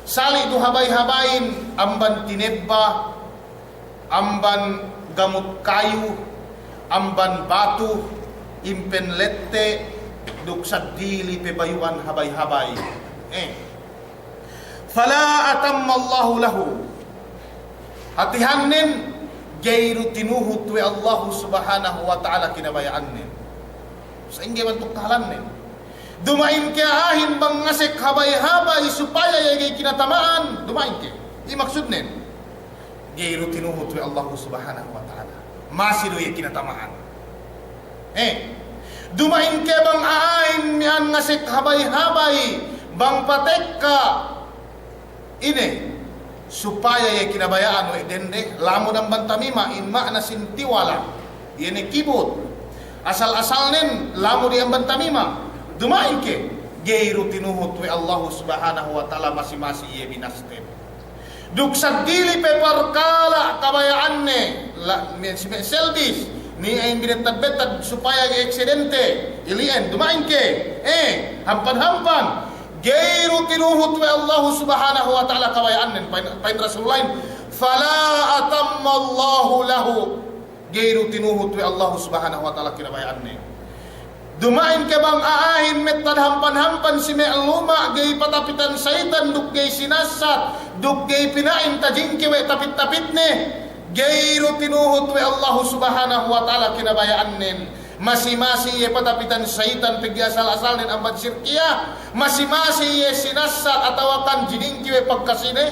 Sali' du habay-habayin amban tinebba, amban gamut kayu, amban batu, impen lette', duk saddili pe bayu'an habay-habay. Eh. Fala atamma Allahu lahu. Hatihannen, ga'i du tinuhut we' Allahu Subhanahu wa Ta'ala kinabaya'annen. Sa'ingge bantuk kahalannen. Duma'in ke a'ahin bang ngasek habay-habay supaya iye ga'i kinatama'an. Duma'in ke. Iye maksudnen. Ga'i du tinuhut we' Allahu Subhanahu wa Ta'ala. Masi du iye kinatama'an. Eh, duma'in ke bang a'ahin mi'an ngasek habay-habay, bang patekka, ine, supaya iye kinabaya'an we' dende, lamud amban tamima, in ma'na sin tiwala, iye ne kibut. Asal-asalnen, lamud iye amban tamima. Duma'in ke, ga'i du tinuhut we' Allahu Subhanahu wa Ta'ala, masi-masi iye binasten. Duk seddili pe parkala' kabaya'anne, la-, me', si me' selbis, niya' in binettad-bettad supaya ga'i aksidente, ili'en, duma'in ke, eh, hampan-hampan, ga'i du tinuhut we' Allahu Subhanahu wa Ta'ala kabaya'annen, pa'in, pa'in Rasulullahin, "Fala atammallahu lahu." Ga'i du tinuhut we' Allahu Subhanahu wa Ta'ala kinabaya'anne. Duma'in ke bang a'ahin mettad hampan-hampan si me' luma' ga'i patapitan sa'itan duk ga'i sinassat, duk ga'i pina'in tajingki we' tapit-tapitne, ga'i du tinuhut we' Allahu Subhanahu wa Ta'ala kinabaya'annen. Masi-masi iye patapitan sa'itan pegge' asal-asalnen amban sirkiya, masi-masi iye sinassat atawakan jiningki we' pagkasine.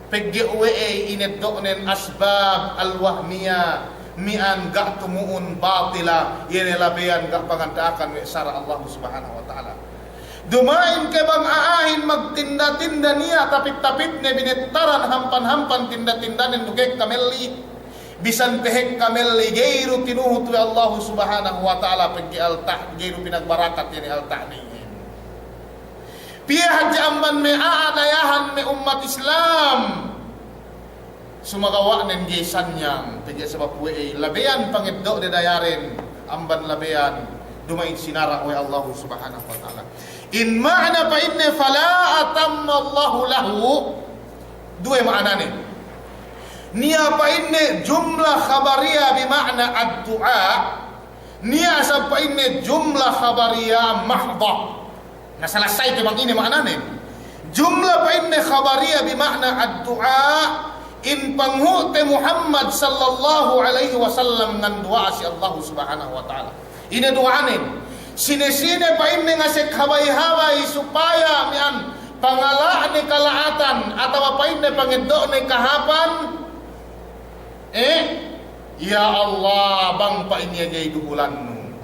Pegge' we'ey ineddo'nen asbab al-wahmiya, mi'an ga' tumu'un batila, iye ne labeyan ga' panganda'akan we' sara' Allahu Subhanahu wa Ta'ala. Duma'in ke bang a'ahin magtinda-tinda niya' tapit-tapitne binettaran hampan-hampan tinda-tindanen duk ekka melli, bisan pe ekka melli ga'i du tinuhut we' Allahu Subhanahu wa Ta'ala pegge' alta', ga'i du pinagbarakat iye ne alta'ne iyan. Piye hadja amban me' a'a dayahan me' ummat Islam. Sumagawa'nen ga'i sanyang, pegge' sabab we'ey, labeyan pangeddo'de dayaren, amban labeyan, duma'in sinara' we' Allahu Subhanahu wa Ta'ala. In ma'na pa'inne, "Fala atammallahu lahu." Duwe ma'nane. Niya' pa'inne jumlah khabariya bi ma'na ad-du'a. Niya' isab pa'inne jumlah khabariya mahdha. Na, salasay te bang ine ma'nanen. Jumlah pa'inne khabariya bi ma'na ad-du'a, in panghu'te Muhammad sallallahu alaihi wasallam nganduwa'a si Allahu Subhanahu wa Ta'ala. Ine duwa'anen? Sine-sine pa'inne ngasek habay-habay supaya mi'an pangala'ne kala'atan atawa pa'inne pangeddo'ne kahāpan, eh, ya Allah, bang pa'in iye ga'i duhulannu.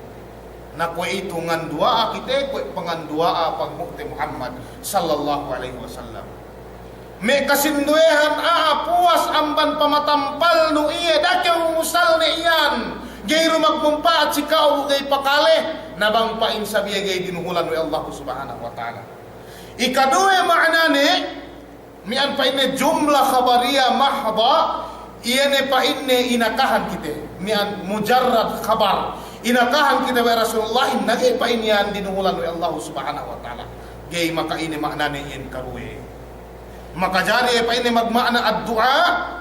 Na kuwe'itu nganduwa'a kite, kuwe' panganduwa'a panghu'te Muhammad sallallahu alaihi wasallam. Me' kasinduwehan a'a puwas amban pamatampalnu iye, da'a kew musalne iyan, ga'i du magmumpa'at si ka'u bu ga'i pakale, na bang pa'in sabiye ga'i dinuhulan we' Allahu Subhanahu wa Ta'ala. Ikaduwe ma'nane, mi'an pa'inne jumlah khabariya mahdha, iye ne pa'inne inakahan kite. Mi'an mujarrad khabar. Inakahan kite we' Rasulullah, na ga'i pa'in iyan dinuhulan we' Allahu Subhanahu wa Ta'ala. Ga'i maka'ine ma'nane iyan karuwe. Makajari pa'inne magma'na ad-du'a,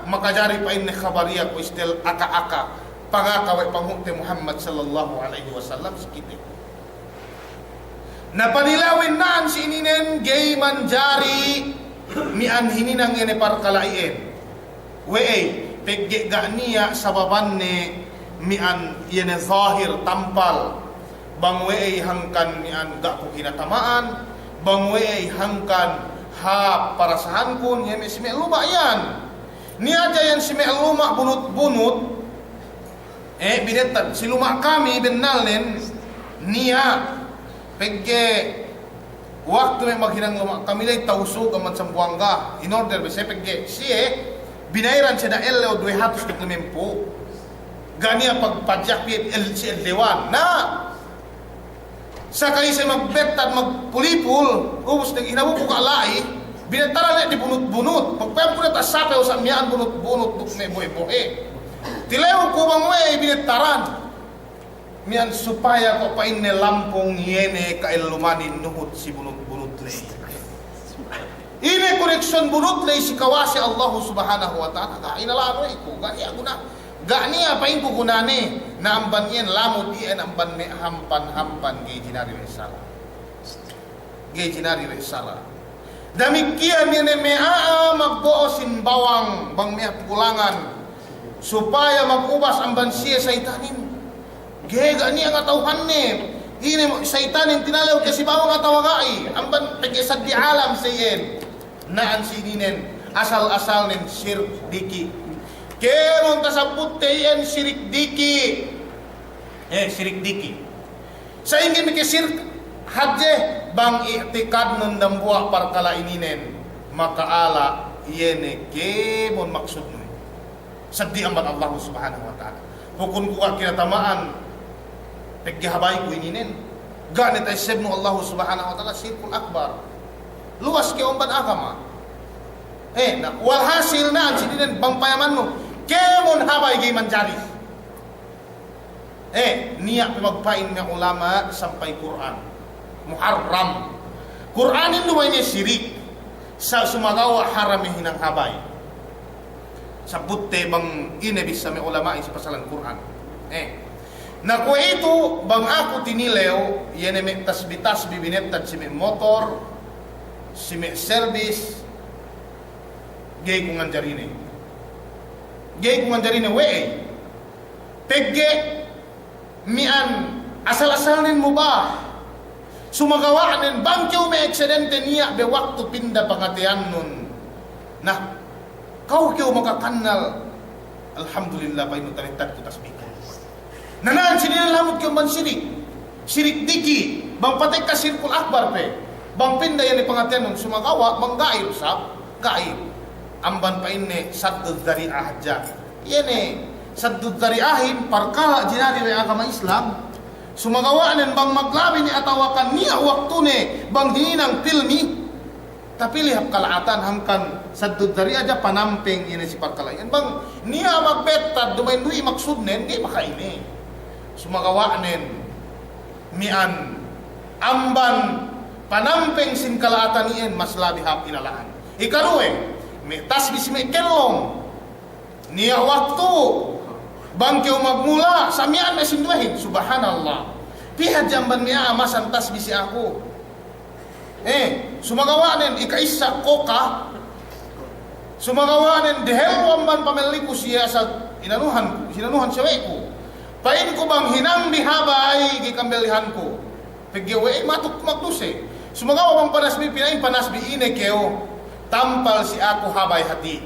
makajari pa'inne khabariya kuwe' istel aka-aka. Pangaka we' panghu'te Muhammad sallallahu alaihi wasallam si kite. Na panilewin na'an si ininen ga'i manjari mi'an hininang iye ne parkala' iyan. We'ey, pegge' ga' niya' sababanne mi'an iye ne zahir, tampal. Bang we'ey hangkan mi'an ga' ku kinatama'an, bang we'ey hangkan hāp parasahankun, iye me' si me' luma' iyan. Niya' hadja iyan si me' luma' bunut-bunut, eh, binettad, si luma' kami bennalnen, niya', pegge' waktu me' maghinang luma' kami ley Tausug amban Sambuwangga, in order be siye pegge' siye, binayaran siye da ellew duwe hatus duk limempū'. Ga' niya' pag-, pajak piye el-, si ellewan. Na, Sakay siye magbettad magpulipul, ubus ne hinabubu ka' la'i, binettaran ne di bunut-bunut. Magpayam ku ne tasape usa' miya'an bunut-bunut duk me' bohe'-bohe'. Tilew ku bang we'ey binettaran. Miya'an supaya ko' pa'inne lampung iye ne ka'ellumanin nuhut si bunut-bunut ley. Ine koneksyon bunut ley si kawasa Allahu Subhanahu wa Ta'ala. Ga' inala'an we' ku, ga' niya' guna. Ga' niya' pa'inku gunane, na amban iyan lamud iyan amban me' hampan-hampan ga'i jinari we' sara'. Ga'i jinari we' sara'. Damikkiyan iye ne me' a'a magbo'o sin bawang bang me' a'a pulangan, supaya magubas amban siye sayitanin. Ga'i, ga' niya' ngata'uhanne, ine sayitanin tinalew ke si bawang atawa ga'i, amban pegge' saddi alam siye iyan. Na'an si ininen, Asal-asalnen sirik diki'. Kēmon tasabbutte iyan sirik diki'. Eh, sirik diki'. Sa'ingge meke sirik hadje? Bang i'tikadnun dambuwa' parkala' ininen, maka'ala' iye ne kēmon maksudnun. Seddili amban Allahu Subhanahu wa Ta'ala. Bukun ku ga' kinatama'an pegge' habayku ininen. Ga' ne ta'essebnu Allahu Subhanahu wa Ta'ala, sirkul akbar. Luwas ke amban agama. Eh, na, walhasil na'an si ininen bang payamannu, kēmon habay ga'i manjari. Eh, niya' pe magpa'in me' ulama' sampay Kur'an. Muharram. Kur'anin duma'in iye sirik. Sa-, sumagawa' haram iye hinang habay. Sabbutte bang ine bissā me' ulama'in si pasalan Kur'an. Eh. Na kuwe'itu bang aku tinilew, iye ne me' tasbi-tasbi binettad si me' motor, si me' serbis, ga'i ku nganjarine. Ga'i ku nganjarine we'ey. Pegge' miya'an asal-asalnen mubah. Sumagawa'nen bang kew me' aksidente niya' be waktu pinda pangateyannun. Na, kaw kew makakannal, alhamdulillah, pa'innu tanettadku tasbiku. Na, na'an si ininen lamud kew amban sirik. Sirik diki', bang patekka sirkul akbar pe. Bang pinda iye ne pangateyannun, sumagawa' bang ga'i usab, ga'i. Amban pa'inne saddu dzari'ah hadja. Iye ne, saddu dzari'ahin parkala' jinari we' agama Islam. Sumagawa'nen bang maglabi ne atawa kan niya' waktune bang hinang pilmi. Tapili hap kala'atan hangkan saddu dzari'ah hadja panampeng iye ne si parkala' iyan. Bang niya' magbettad duma'in du i maksudnen, ga'i maka'ine. Sumagawa'nen miya'an amban panampeng sin kala'atan iyan mas labi hap inala'an. Ikaruwe, me' tasbi si me' kellong. Niya' waktu bang kew magmula, sa' miya'an me' sinduwehin, subhanallah. Pī hadja amban me' a'a masan tasbi si aku. Eh, sumagawa'nen ika'issa koka. Sumagawa'nen dehellu amban pamelliku siye asal inanuhan, sinanuhan sawe'ku. Pa'inku bang hinangbi habay ga'i kambellihanku. Pegge' we'ey, matuk magduse. Sumagawa' bang panasbi, pina'in panasbi, ine kew, tampal si aku habay hati'.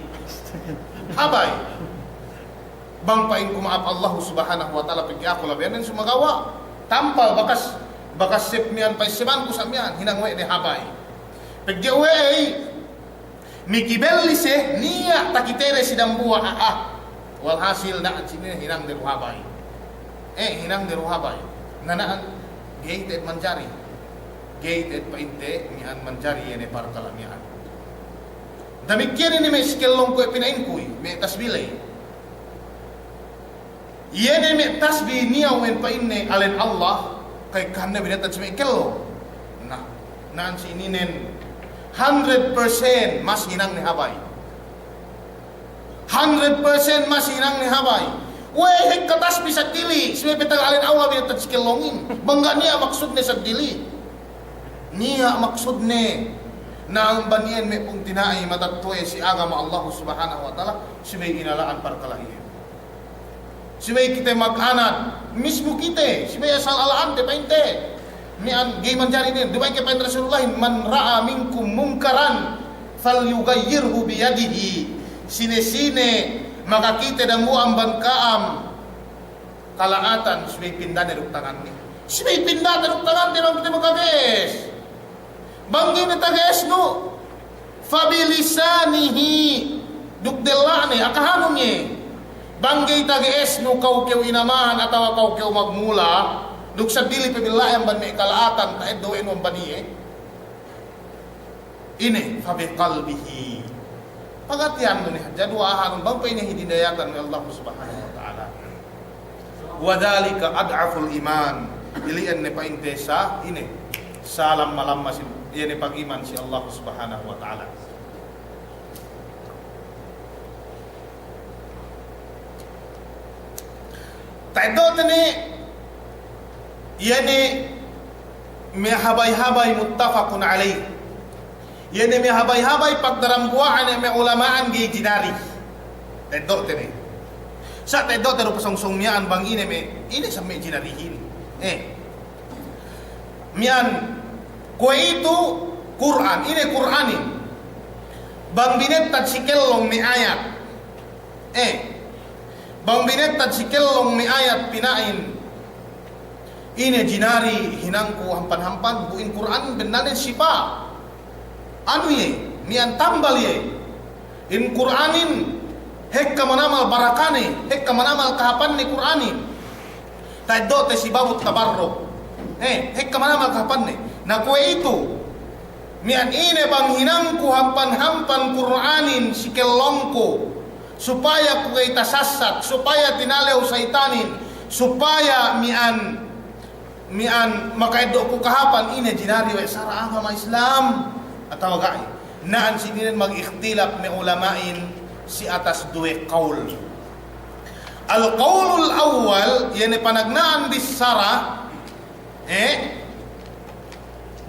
Habay. Bang pa'inku ma'ap Allahu Subhanahu wa Ta'ala pegge' aku labeyannen, sumagawa' tampal bakas, bakas sep miya'an pa'essebanku sa' miya'an, hinang we' de habay. Pegge' we'ey, miki belli siye, niya' takitede si dambuwa' a'a. Walhasil na'an si ine hinangde du habay. Eh, hinangde du habay. Na na'an, ga'i te'ed manjari. Ga'i te'ed pa'inte miya'an manjari iye ne parkala' miya'an. Damikkiyan inin me' si kellong kuwe' pina'inku i, me' tasbi ley. Iye ne me' tasbi niya' uwen pa'inne alen Allah, ka'ekkahanne binettad si me' kellong. Na, na'an si ininen hundred percent mas hinangne habay. Hundred percent mas hinangne habay. We'ey hekka tasbi seddili, subey pe taga alen Allah binettad si kellongin. Bang ga' niya' maksudne seddili. Niya' maksudne. Na amban iyan me' pungtina'i matetto'e si agama Allah Subhanahu wa Ta'ala, subey inala'an parkala' iyan. Subey kite mag-anad, mismu kite, subey asal ala'ante pa'inte. Miya'an ga'i manjari inin, duma'in ke pa'in Rasulullahin, "Man ra'a minkum munkaran falyughayyirhu biyadihi." Sine-sine makakite dambuwa' amban ka'am kala'atan, subey pindane duk tanganne. Subey pindane duk tanganne bang kite makage'es. Bang ga'i ne tage'esnu, fabilisanihi, duk della'ne, akahanun iye. Bang ga'i tage'esnu kaw kew inamahan atawa kaw kew magmula, duk seddili pe billa'e amban me' kala'atan, ta'eddo' we' nu amban iye. Ine, fabiqalbihi. Pagatiyannu ne hadja duwa'ahanun bang pa'inne hidinayatan we' Allah Subhanahu wa Ta'ala. Wa dzalika ad'aful iman. Ili'en ne pa'inte sa, ine, salamma-lamma sin, iye ne pagiman si Allah Subhanahu wa Ta'ala. Ta'eddo'te ne, iye ne me' habay-habay muttafaqun alayh. Iye ne me' habay-habay pagdarambuwa'an me' ulama'an ga'i jinari. Ta'eddo'te ne. Sa' ta'eddo'te du pasōng-sōng miya'an bang ine me', ine sa' me' jinarihin. Eh. Miya'an kuwe'itu Kur'an, ine Kur'anin. Bang binettad si kellong me' ayat. Eh, bang binettad si kellong me' ayat pina'in, ine jinari hinangku hampan-hampan, bu in Kur'an bennalnen sipa. Anu iye, miya'an tambal iye. In Kur'anin, hekka manamal barakane, hekka manamal kahapanne Kur'anin. Ta'eddo'te si babut tabarruk. Eh, hekka manamal kahapanne. Na kuwe'itu, miya'an ine bang hinangku hampan-hampan Kur'anin si kellongku, supaya ku ga'i tasassat, supaya tinalew saytanin, supaya miya'an, miya'an maka'eddo' ku kahapan, ine jinari we' sara' agama Islam atawa ga'i. Na'an si ininen mag'ikhtilap me' ulama'in si atas duwe kaul. Al-qawlul awwal, iye ne panagna'an bissara, eh,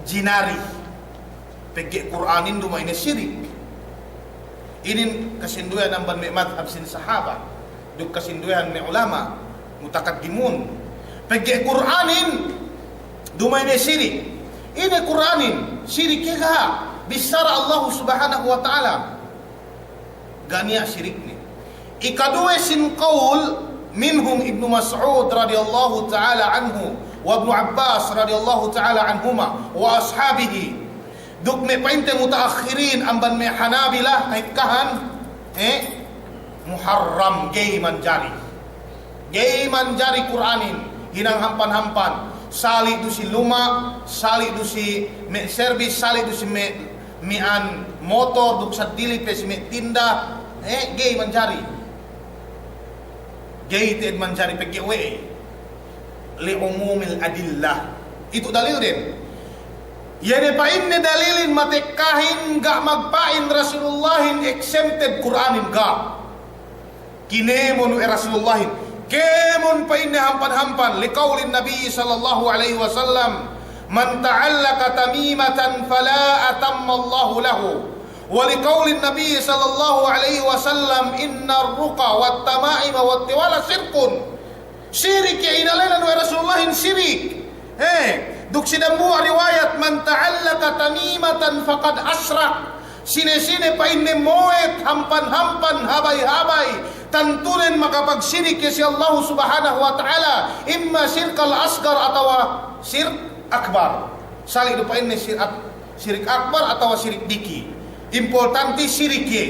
jinari. Pegge' Kur'anin duma'ine sirik. Inin kasinduwehan amban me' madhab sin sahaba, duk kasinduwehan me' ulama' mutakaddimun. Pegge' Kur'anin duma'ine sirik. Ine Kur'anin sirik ke ga'? Bissara Allahu Subhanahu wa Ta'ala. Ga' niya' sirikne. Ikaduwe sin qawl, minhum Ibnu Mas'ud radiyallahu ta'ala anhu, wa Ibnu Abbas radiyallahu ta'ala anhuma, wa ashabihi. Duk me' pa'inte mutaakhirin amban me' Hanabila, kahekkahan, eh, muharram, ga'i manjari. Ga'i manjari Kur'anin hinang hampan-hampan. Sali' du si luma', sali' du si me' serbis, sali' du si me', miya'an motor, duk seddili pe si me' tinda, eh, ga'i manjari. Ga'i te'ed manjari pegge' we'ey? Li umumil adillah. Itu dalilden. Iye ne pa'inne dalilin matekkahin ga' magpa'in Rasulullahin exempted Kur'anin, ga'. Kinemon we' Rasulullahin. Kemon pa'inne hampan-hampan, liqawlin Nabi sallallahu alaihi wasallam, "Man ta'allaqa tamimatan fala atammallahu lahu." Wa liqawlin Nabi sallallahu alaihi wasallam, "Innar ruqa wat tama'ima wat tiwala sirkun." Sirik iye inalenan we' Rasulullahin sirik. Eh, duk si dambuwa' riwayat, "Man ta'allaqa tamimatan faqad asyrak." Sine-sine pa'inne mowet hampan-hampan habay-habay, tantunen makapagsirik iye si Allahu Subhanahu wa Ta'ala, imma sirkal asgar atawa sirk akbar. Sali' du pa'inne sir-, sirik akbar atawa sirik diki'. Importante sirik iye,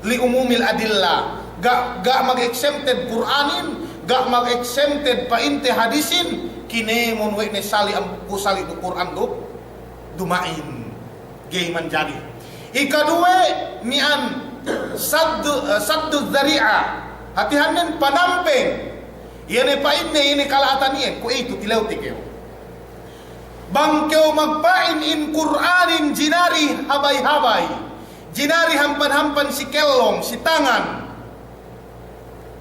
li umumil adillah. Ga', ga' mag-exempted Kur'anin, ga' mag-exempted pa'inte hadisin, kinemon we' ne sali' am-, ku sali' du Kur'an du, duma'in. Ga'i manjari. Ikaduwe, miya'an saddu, eh, saddu dhari'a. Hātihannen panampeng. Iye ne pa'inne, iye ne kala'atan iyan. Kuwe'itu tilewte kew. Bang kew magpa'in in Kur'anin jinari habay-habay. Jinari hampan-hampan si kellong, si tangan.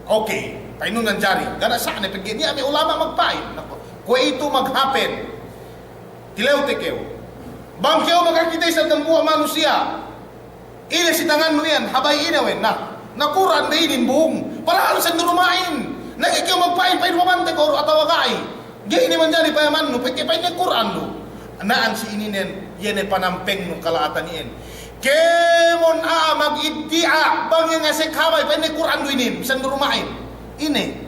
Oke, pa'inun nanjari. Ga' ne sa'ne pegge' niya' me' ulama' magpa'in. Kuwe'itu maghapen. Tilewte kew. Bang kew makakite isab dambuwa' manusiya'. Ine si tangannu iyan, habay ine we', na, na Kur'an be inin bung. Padahal sinduwe duma'in. Na ga'i kew magpa'in, pa'in pamante ko atawa ga'i. Ga'i ine manjari payamannu, pegge' pa'inne Kur'an du. Na'an si ininen, iye ne panampengnu kala'atan iyan. Kemon a'a magiddi'a, bang iye ngasek habay, pa'inne Kur'an du inin, sinduwe duma'in. Ine?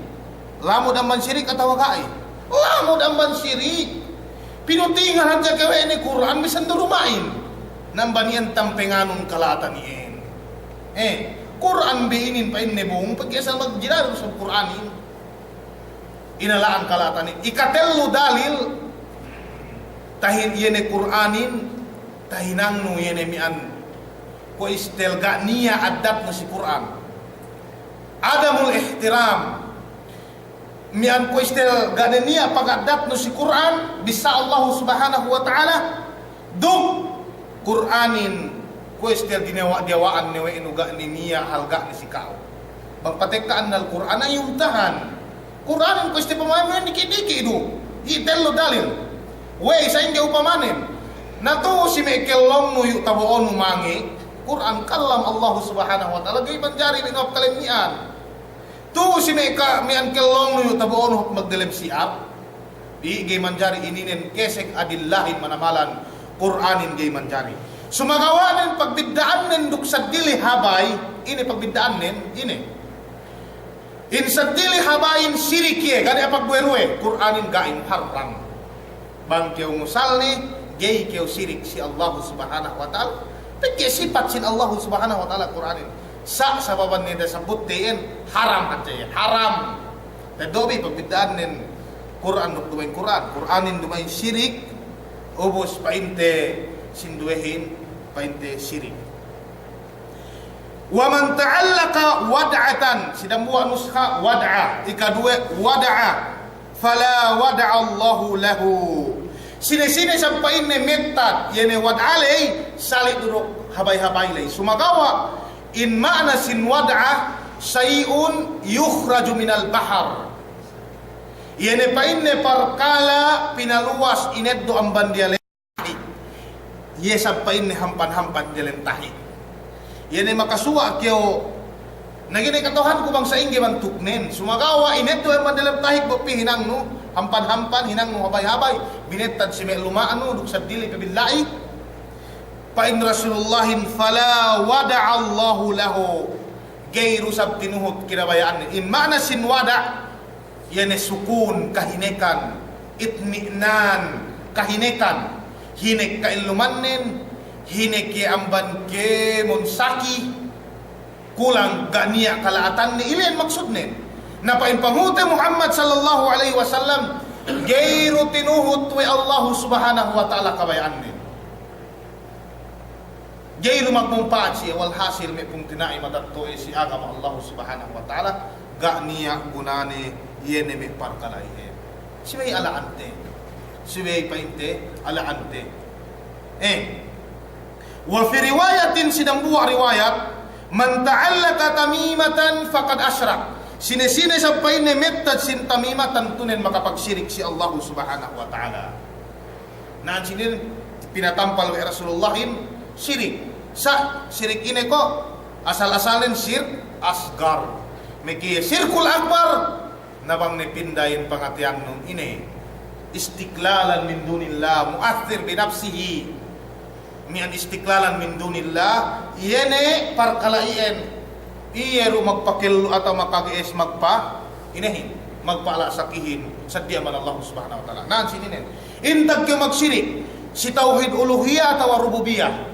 Lamud amban sirik atawa ga'i? Lamud amban sirik. Pinutingan hadja kew we' ne Kur'an, bisan du duma'in. Na amban iyan tampenganun kala'atan iyan. Eh, Kur'an be inin pa'inne bung, pegge' asal magjinari du isab Kur'anin. Inala'an kala'atan iyan. Ikatellu dalil, tahin iye ne Kur'anin, tahinangnu iye ne miya'an. Kuwe' istel ga' niya' addatnu si Kur'an. Adamul ihtiram. Miya'an kuwe' istel ga' ne niya' pagaddatnu si Kur'an, bissā Allahu Subhanahu wa Ta'ala, duk Kur'anin kuwe' istel dinewa', diyawa'an ne we' nu ga' ne niya' halga'ne si ka'u. Bang patekka annal Kur'ana yumtahan. Kur'anin kuwe' istel pamahamin diki'-diki' du. Iye tellu dalil. We'ey sa'ingge upamanen. Na tu'u si me' kellongnu yu' tabo'onu mange', Kur'an kalam Allahu Subhanahu wa Ta'ala, ga'i manjari bi nu apkalem miya'an. Tu'u si me' ka-, miya'an kellongnu yu' tabo'onu hap magdelem siyap. Bi ga'i manjari ininen kesek adillahin manamalan Kur'anin ga'i manjari. Sumagawa'nen pagbidda'annen duk seddili habay, ine pagbidda'annen, ine. In seddili habayin sirik iye, ga' niya' pagduwe-ruwe, Kur'anin ga'i, muharram. Bang kew ngusal ne, ga'i kew sirik si Allahu Subhanahu wa Ta'ala. Pegge' sipat sin Allahu Subhanahu wa Ta'ala Kur'anin. Sa' sababan ne tasabbut te'en, haram hadja iye, haram. Teddo'bi pagbidda'annen Kur'an duk duma'in Kur'an. Kur'anin duma'in sirik, ubus pa'inte sinduwehin pa'inte sirik. Wa man ta'allaqa wad'atan, si dambuwa' nuskha wad'a, ikaduwe wada'a, fala wada'allahu lahu. Sine-sine isab pa'inne mettad, iye ne wad'a ley, sali' du duk habay-habay ley. Sumagawa', in ma'na sin wad'a, shay'un yukhraju minal bahr. Iye ne pa'inne parkala' pinaluwas ineddo' amban diyalem tahi'. Iye isab pa'inne hampan-hampan diyalem tahi'. Iye ne makasuwa' kew, na ga'i ne kata'uhanku bang sa'ingge bantuknen. Sumagawa' ineddo' amban diyalem tahi' bu pī hinangnu, hampan-hampan hinangnu habay-habay, binettad si me' luma'nu, duk seddili pe billa'i. Pa'in Rasulullahin, fala wada'allahu lahu. Ga'i du isab tinuhut kinabaya'anne. In ma'na sin wada', iye ne sukun, kahinekan, itmi'nan, kahinekan. Hinek ka'ellumannen, hinek iye amban kēmon saki, kulang ga' niya' kala'atanne, ili'en maksudnen. Na pa'in Panghu'te Muhammad sallallahu alaihi wasallam, ga'i du tinuhut we' Allahu Subhanahu wa Ta'ala kabaya'annen. Ga'i du magmumpa'at siye, walhasil me' pungtina'i matetto'e si agama Allahu Subhanahu wa Ta'ala, ga' niya' gunane iye ne me' parkala' iyan. Subey ala'ante. Subey pa'inte ala'ante. Eh. Wa fi riwayatin, si dambuwa' riwayat, man ta'allaqa tamimatan faqad ashrak. Sine-sine isab pa'inne mettad sin tamimatan tunen makapagsirik si Allahu Subhanahu wa Ta'ala. Na, sinin pinatampal we' Rasulullahin sirik. Sa' sirik ine ko', asal-asalnen sirk asgar. Meke sirkul akbar, na bang ne pinda iyan pangateyannun ine. Istiqlalan min dunillah, mu'aththir bi nafsihi. Miya'an istiqlalan min dunillah, iye ne parkala' iyan. Iye du magpakellu atawa makage'es magpa-, inehin, magpa'ala' sakihin, saddiya man Allah Subhanahu wa Ta'ala. Na, sininen. Intag kew magsirik, si tawhid uluhiyah atawa rububiyah.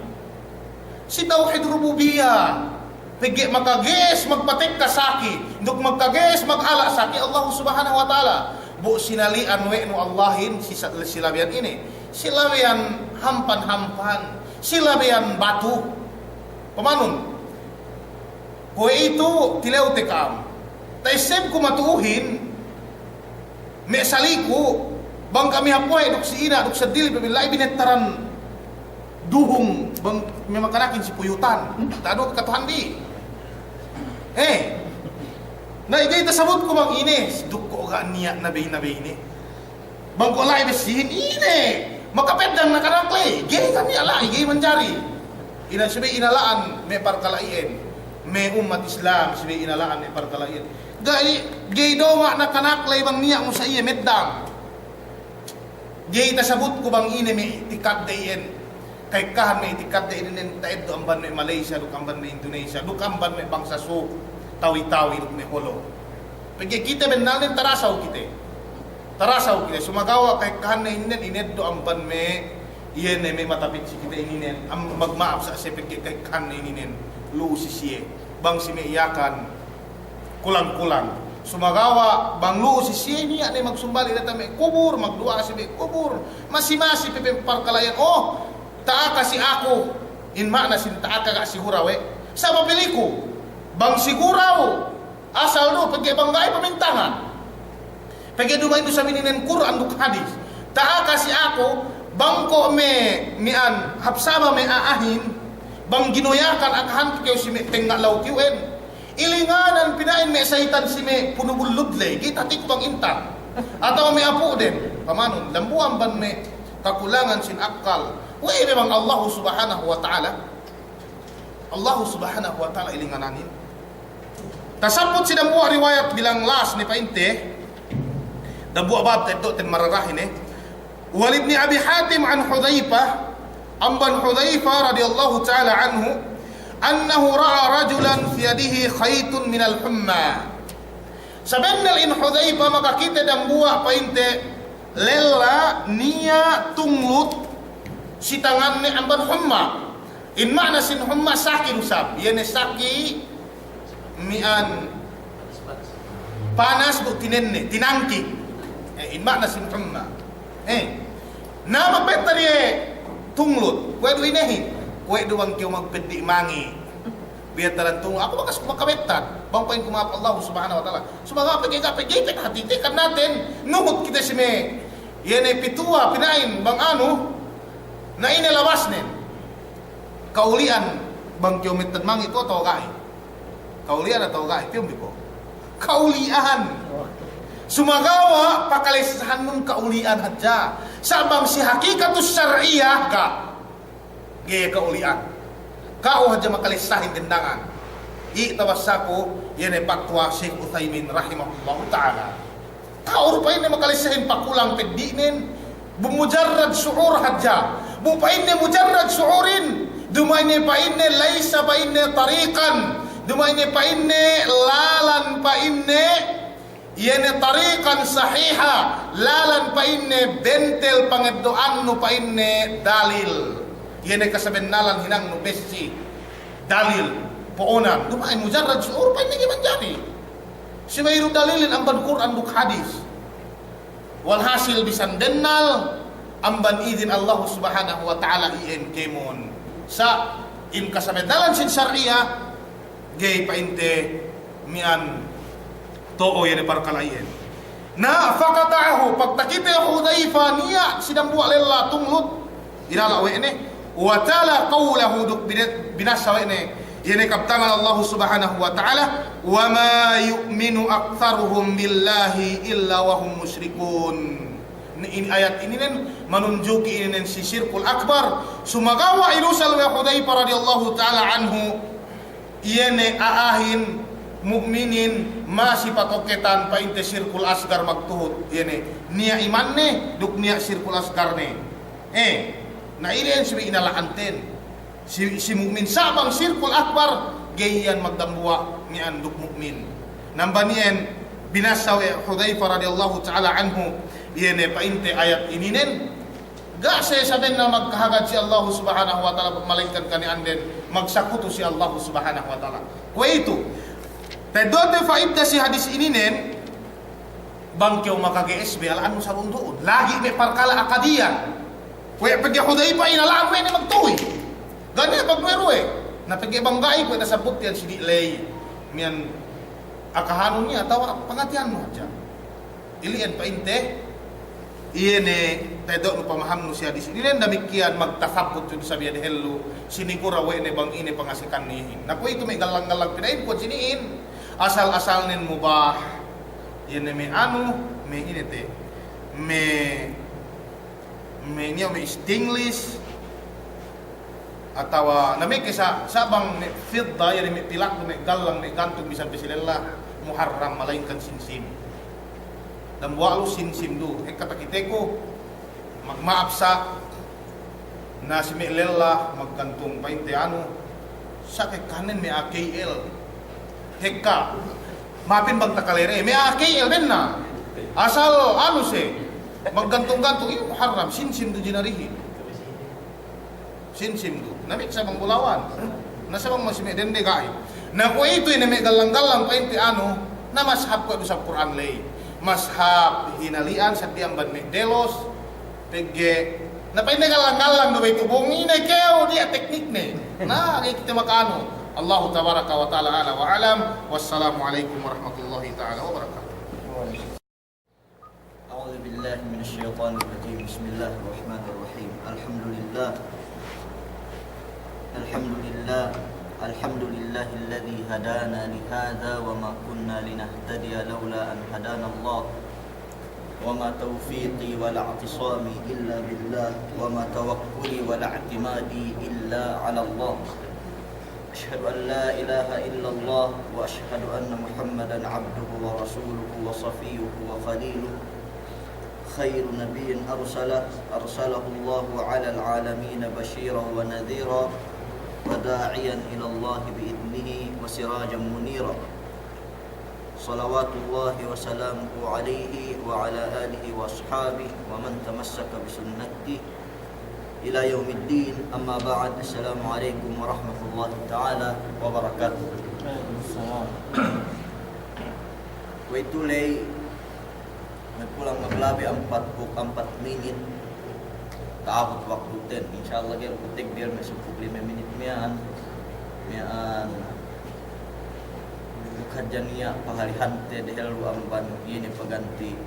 Si tawhid rububiyah, pegge' makage'es magpatekka saki, duk makage'es mag'ala' saki Allah Subhanahu wa Ta'ala. Bu sinali'an we' nu Allahin si sa-, si labeyan ine. Si labeyan hampan-hampan, si labeyan batu. Pamanun. Kuwe'itu tilewte ka'am. Ta'essebku matu'uhin, me' saliku, bang kami hap we' duk si ina', duk seddili pe billa'i binettaran duhung, bang me' makanakin si puyutan. Ta'adu kata'uhanbi. Eh, na ga'i tasabutku bang ine, duk ko' ga' niya' nabey-nabey ine. Bang ko' la'i bessihin ine, makapeddang nakanak ley, ga'i kami la'i, ga'i manjari. Ina subey inala'an me' parkala' iyan, me' ummat Islam subey inala'an me' parkala' iyan. Ga'i, ga'i doma' nakanak ley bang niya' mu sa iye meddang. Ga'i tasabutku bang ine me' itikadde iyan. Ka'ekkahan me' itikadde inin ta'eddo' amban me' Malaysia, duk amban me' Indonesia, duk amban me' bangsa Suk, Tawi-Tawi, duk me' Holo. Pegge' kite bennalnen tarasaw kite. Tarasaw kite. Sumagawa' ka'ekkahanne inin ineddo' amban me' iye ne me' matapit si kite ininen. Am-, magma'ap sa' siye pegge' ka'ekkahanne ininen lu'u si siye. Bang si me' Yakan, kulang-kulang. Sumagawa' bang lu'u si siye niya' ne magsumbali' diyata' me' kubur, magduwa'a si me' kubur. Masi-masi pe pe parkala' iyan, oh, ta'aka si aku. In ma'na sin ta'aka ga' siguraw we'. Sa' papiliku. Bang siguraw, asal du, pegge' bang ga'i pamintangan. Pegge' duma'in du sa' mininen Kur'an duk hadis. Ta'aka si aku, bang ko' me' miya'an, hap saba' me' a'ahin, bang ginoyakan akahanku kew si me' tengnga' lawtiwen. Ilinganan pina'in me' sayitan si me' punu bulud ley, ga'i tahatiku bang inta'. Atawa me' apu'den, pamanun, dambuwa' amban me' kakulangan sin akkal. We'ey be bang Allahu Subhanahu wa Ta'ala? Allahu Subhanahu wa Ta'ala ilingananin. Tasabbut si dambuwa' riwayat bilang last ne pa'inte, dambuwa' bab ta'eddo'ten mararahi ne. Wa li Ibni Abi Hatim an Hudhaifah, Amban Hudzaifah radiyallahu ta'ala anhu, annahu ra'a rajulan fi yadihi khaytun minal humma. Sabennal in Hudzaifah makakite dambuwa' pa'inte lella niya' tunglut si tanganne amban humma. In ma'na sin humma saki du isab, iye ne saki miya'an panas bu tinenne, tinangki. Eh, in ma'na sin humma. Eh, na magbettad iye tunglut, kuwe' du inehin, kuwe' du bang kew magpeddi' mangi'. Biya' taran tunglut, aku bakas makabettad, bang pa'inku ma'ap Allah Subhanahu wa Ta'ala. Sumagawa' pegge' ga' pegge' ipet hatite, karnaten nuhut kite si me', iye ne pituwa pina'in bang anu, na ine labasnen. Ka'uli'an bang kew mettad mangi' tu atawa ga'i? Ka'uli'an atawa ga'i? Piyun bi ko'. Ka'uli'an. Sumagawa' pakalessahannun ka'uli'an hadja. Sa' bang si hakikatus sar'iyah ga'. Ga'i ka'uli'an. Ka'u hadja makalessahin dendangan. I' tabassaku, iye ne patwa Sheikh Uthaymin rahimahullahu ta'ala. Ka'u du pa'inne makalessahin pakulang peddi'nen, bu mujarrad su'ur hadja. Bu pa'inne mujarrad su'urin, duma'in ne pa'inne laysa pa'inne tariqan, duma'in ne pa'inne lalan pa'inne, iye ne tariqan sahiha, lalan pa'inne bentel pangeddo'annu pa'inne dalil. Iye ne kasabennalan hinangnu bessi dalil, po'onan. Duma'in mujarrad su'ur pa'inne ga'i manjari. Subey du dalilin amban Kur'an duk hadis. Walhasil bisan bennal amban idin Allah Subhanahu wa Ta'ala iyan kēmon. Sa' in kasabennalan sin sar'iyah, ga'i pa'inte miya'an to'o iye ne parkala' iyan. Na, faqata'ahu, pagtakite Hudzaifah niya' si dambuwa' lella tunglut, ilala' we' ne, wa tala qawlahu, duk bine-, binassa we' ne, iye ne kabtangan Allah Subhanahu wa Ta'ala, "Wa ma yu'minu aktharuhum billahi illa wa hum mushrikun." Ni-, in ayat ininen manunjuki ininen si shirkul akbar. Sumagawa' inusal we' Hudzaifah radiyallahu ta'ala anhu, iye ne a'ahin mu'minin masi patoketan pa'inte shirkul asgar magtuhut, iye ne niya' imanne duk niya' shirkul asgarne. Eh, na ili'en subey inala'anten. Si, si mu'min sa' bang shirkul akbar, ga'i iyan magdambuwa' miya'an duk mu'min. Namban iyan binassa we' Hudzaifah radiyallahu ta'ala anhu, iye ne pa'inte ayat ininen, ga' siye sabennal magkahagad si Allahu Subhanahu wa Ta'ala, malaingkan kaniya'anden magsakutu si Allahu Subhanahu wa Ta'ala. Kuwe'itu, ta'eddo'te fa'ida si hadis ininen, bang kew makage'es be ala'annu sarundu'un. Lagi' me' parkala' akadiyan. Kuwe' pegge' Hudzaifah inala'an we' ne magtuwi. Ga' ne pagduwe-ruwe. Na pegge' bang ga'i kuwe' tasabbut iyan sini' ley. Miya'an akahanun iye atawa pangatiyannu hadja. Ili'en pa'inte, iye ne ta'eddo'nu pamahamnu si hadis inin, damikkiyan magtasabbut tu'u sabiya dehellu, sinigura we' ne bang ine pangasekanne ihin. Na kuwe'itu me' gallang-gallang pina'inku sini'in, asal-asalnen mubah. Iye ne me' anu, me' ine te, me', me' niya' me' stainless, atawa na me' ke sa', sa' bang me' fidda, iye ne me' pilak, me' gallang, me' gantung, bisan pe si lella, muharram, malaingkan sinsim. Dambuwa' lu sinsim du, ekka takiteku, magma'ap sa', na si me' lella, maggantung pa'inte anu, sa' ke kanen me' A K L. Ekka, ma'apin bang takalere, me' A K L bennal. Asal anu siye, maggantung-gantung, iyu muharram, sinsim du jinarihin. Sinsim du. Na me' sa' bang bulawan. Na sa' bang masi me' dende ga'i. Na kuwe'itu ine me' gallang-gallang pa'inte anu, na mashab kuwe' du isab Kur'an ley. Mashab hinali'an saddi amban me' delos. Pegge'. Na pa'inte gallang-gallang du be itu bung ine kew diya' teknikne. Na, ga'i kite maka'anu. Allahu tabaraka wa ta'ala a'la wa a'lam. Wassalamu alaikum warahmatullahi ta'ala wabarakatuh. أعوذ بالله من الشيطان الرجيم. بسم الله الرحمن الرحيم. الحمد لله. الحمد لله. الحمد لله الذي هدانا لهذا وما كنا لنهتدي لولا أن هدانا الله. وما توفيقي ولا اعتصامي إلا بالله. وما توكلي ولا اعتمادي إلا على الله. أشهد أن لا إله إلا الله وأشهد أن محمدا عبده ورسوله وصفيه وخليله خير نبي أرسله، أرسله الله على العالمين بشيرا ونذيرا وداعيا إلى الله بإذنه وسراجا منيرا. صلوات الله وسلامه عليه وعلى آله وأصحابه ومن تمسك بسنته إلى يوم الدين. أما بعد، السلام عليكم ورحمة الله تعالى وبركاته. Kuwe'itu ley, me' kulang maglabi ampat pū' ampat minit ta'abut waktuten. Insya Allah ga'i ku tegel me' sampū' lime minit miya'an, miya'an duk hadja niya' pahalihante dehellu amban ine paganti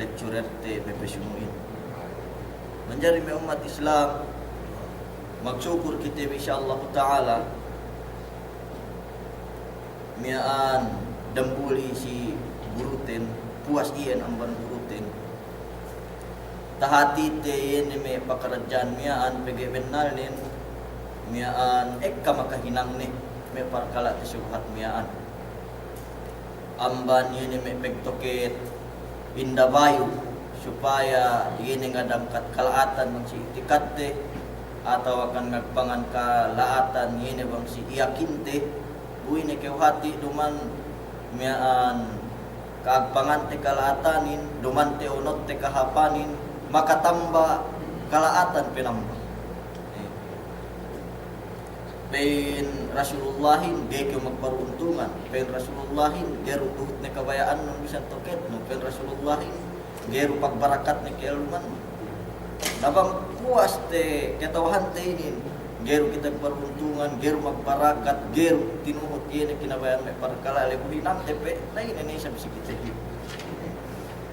lecturer te me' pesunu'in. Manjari me' ummat Islam, magsukur kite bi, insya Allahu ta'ala, miya'an dambuli si guruten, puwas iyan amban guruten. Tahatite iye ne me' pakaradja'an miya'an pegge' bennalnen miya'an ekka makahinangne me' parkala' te subahat miya'an. Amban iye ne me' pegtoket indabayu supaya iye ne ngadangkat kala'atan bang si itikadte atawa kan ngagpangan kala'atan iye ne bang si iyakinte. Bu ine kew hati' duma'in miya'an ka'agpangante kala'atanin, duma'in te onotte kahāpanin, makatamba kala'atan penamba. Eh. Pa'in Rasulullahin, ga'i kew magparuntungan. Pa'in Rasulullahin, ga'i du tuhut ne kabaya'annun bisan toketnun. Pa'in Rasulullahin, ga'i du pagbarakatne ka'elluman. Na bang puwas te kata'uhante inin, ga'i du kite magparuntungan, ga'i du magbarakat, ga'i du tinuhut iye ne kinabaya'an me' parkala' ley, bu hinangte pe, na ine ne isab si kite bi.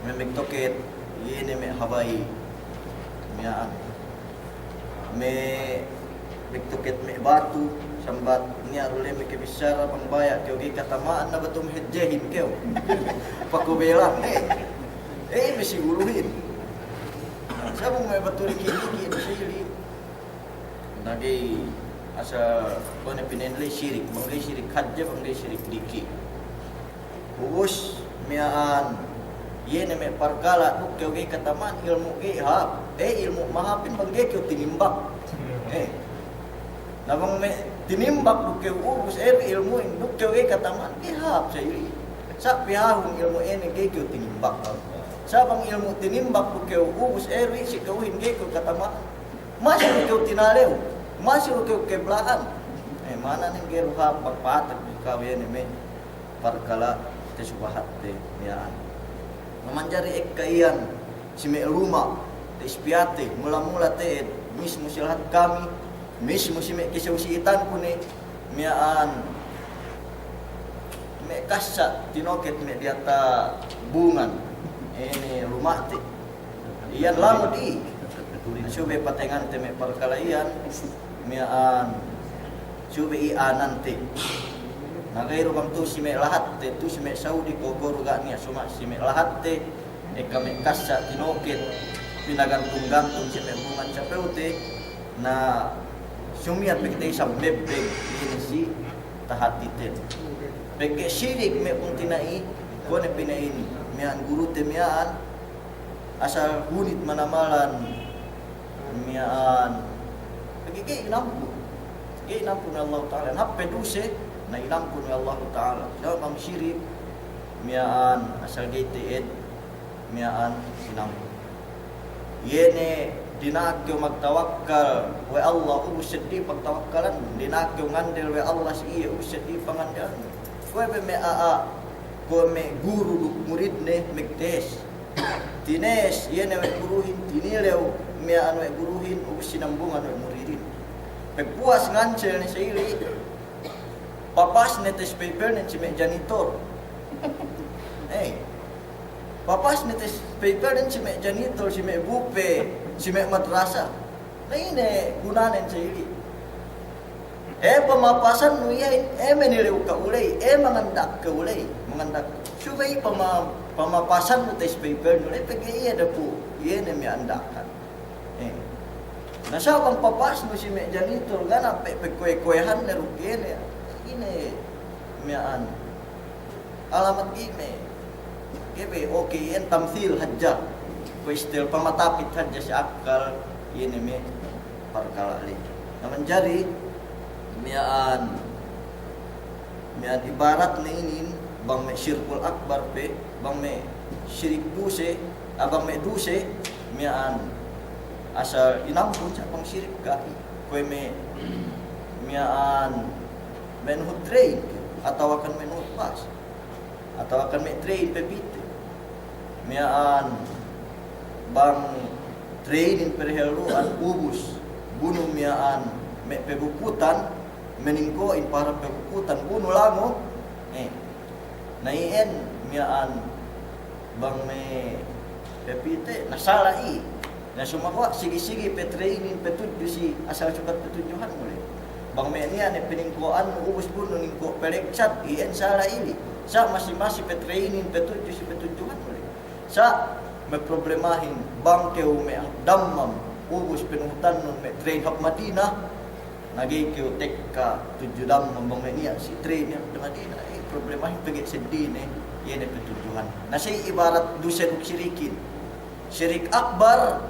Me' magtoket, iye ne me' habay miya'an. Me' magtoket me' batu, sambat niya' du ley me' kabissara, bang baya' kew ga'i katama'an na batu mahadjehin kew. Pakubelan, eh. Eh, me' siguluhin. Sabab me' batu diki'-diki' du sili. Na ga'i asal kuwe' ne pina'in ley sirik, bang ga'i sirik hadje, bang ga'i sirik diki'. Ubus miya'an, iye ne me' parkala' duk kew ga'i katama'an ilmu' ga'i hāp. Eh, ilmu' mahāpin bang ga'i kew tinimbak. Eh. Na bang me' tinimbak duk kew ubus, eh, ilmu'in duk kew ga'i katama'an, ga'i hāp sa ili. Sa' pihahun ilmu' inin ga'i kew tinimbak. Sa' bang ilmu' tinimbak duk kew ubus, eh, si ka'uhin ga'i kew katama'an. Masi du kew tinalew, masi du kew kebla'an. Eh, ma'ananen ga'i du hāp bang pa'atek du kew iye ne me' parkala' te subahatte miya'an. Na manjari ekka iyan si me' luma' te ispiyate, mula-mula te'ed, mismu si lahat kami, mismu si me' kesew si itanku ne, miya'an me' kassa' tinoket me' diyata' bungan, ine luma'te. Iyan lamud i'. Subey patengante me' parkala' iyan, miya'an subey i'anante. Na ga'i du bang tu'u si me' lahatte, tu'u si me' Saudi, kokoru ga' niya', suma' si me' lahatte, ekka me' kassa' tinoket, pinagantung-gantung si me' bungan sapewte, na sumiyan pegge' te isab mebbeg inin si tahatiten. Pegge' sirik me' pungtina'i, kuwe' ne pina'in miya'an gurute miya'an, asal hunit manamalan miya'an. Pegge' ga'i inampun. Ga'i inampun we' Allahu Ta'ala. Hāp pe duse, na inampun we' Allahu Ta'ala. Sabab bang sirik miya'an asal ga'i te'ed miya'an inampun. Iye ne dina'ak kew magtawakkal we' Allah, ubus seddi pagtawakkalan, dina'ak kew ngandel we' Allah si iye, ubus seddi pangandelan. Kuwe' pe me' a'a, kuwe' me' guru duk muridne magtes. Tines iye ne we' guruhin, tinilew miya'an we' guruhin, ubus sinambungan we' muridin. Pagpuwas ngansel ne sa ili, papasne test papernen si me' janitor. Eh. Papasne test papernen si me' janitor, si me' bupe, si me' madrasa. Na ine gunanen sa ili. Eh, pamapasannu iye, eh, manilew kew ley, eh, mangandak kew ley, mangandak. Subey pama-, pamapasannu test papernu ley, pegge' iye dapu', iye ne miya'an dakan. Eh. Na sa' bang papasnu si me' janitor, ga' ne pe, pagkuwe'-kuwe'hanne duk iye ne, ine miya'an. Alamat ga'i me'. Ga'i pe, oke, iyan tamsil hadja. Kuwe' istil pamatapit hadja si akkal, iye ne me' parkala' ley. Na manjari miya'an, miya'an ibaratne inin, bang me' sirkul akbar pe, bang me' sirik duse, ah, bang me' duse, miya'an asal inampun sa' bang sirik ga'i. Kuwe' me' miya'an me' nuhut train, atawakan me' nuhut bus. Atawakan me' train pe pite. Miya'an bang train in perhellu'an ubus, bunu miya'an me' pegukutan, meningko'in para pegukutan, bunu lango. Eh. Na iyan miya'an bang me' pepite, na sala' i. Na sumaguwa' sigi-sigi pe train in petudju si asal sukat petudjuhannu ley. Bang me' niya' ne peningko'annu ubus bunu ningko' peleksat, iyan sala' ili. Sa' masi-masi pe train in petudju si petudjuhannu ley. Sa' me' problemahin, bang kew me' dammam ubus penuhutannun me' train hap Madina, na ga'i kew tekka tudju dammam bang me' niya' si train hap Madina, eh, problemahin pegge' seddili ne, iye ne petudjuhan. Na sa' ibarat duse duk sirikin. Sirik akbar,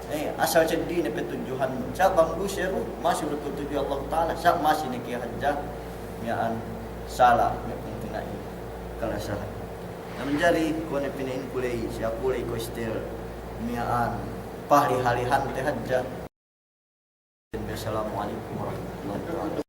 eh, asal seddili ne petudjuhannu. Sa' bang duse du, masi du tudju Allah Ta'ala, sa' masi ne ke hadja, miya'an sala', me' pungtina'i kalasahan. Na manjari, kuwe' ne pina'inku ley, si aku ley kuwe' istil, miya'an, pahali-halihante hadja. Assalamu alaikum warahmatullahi wabarakatuh.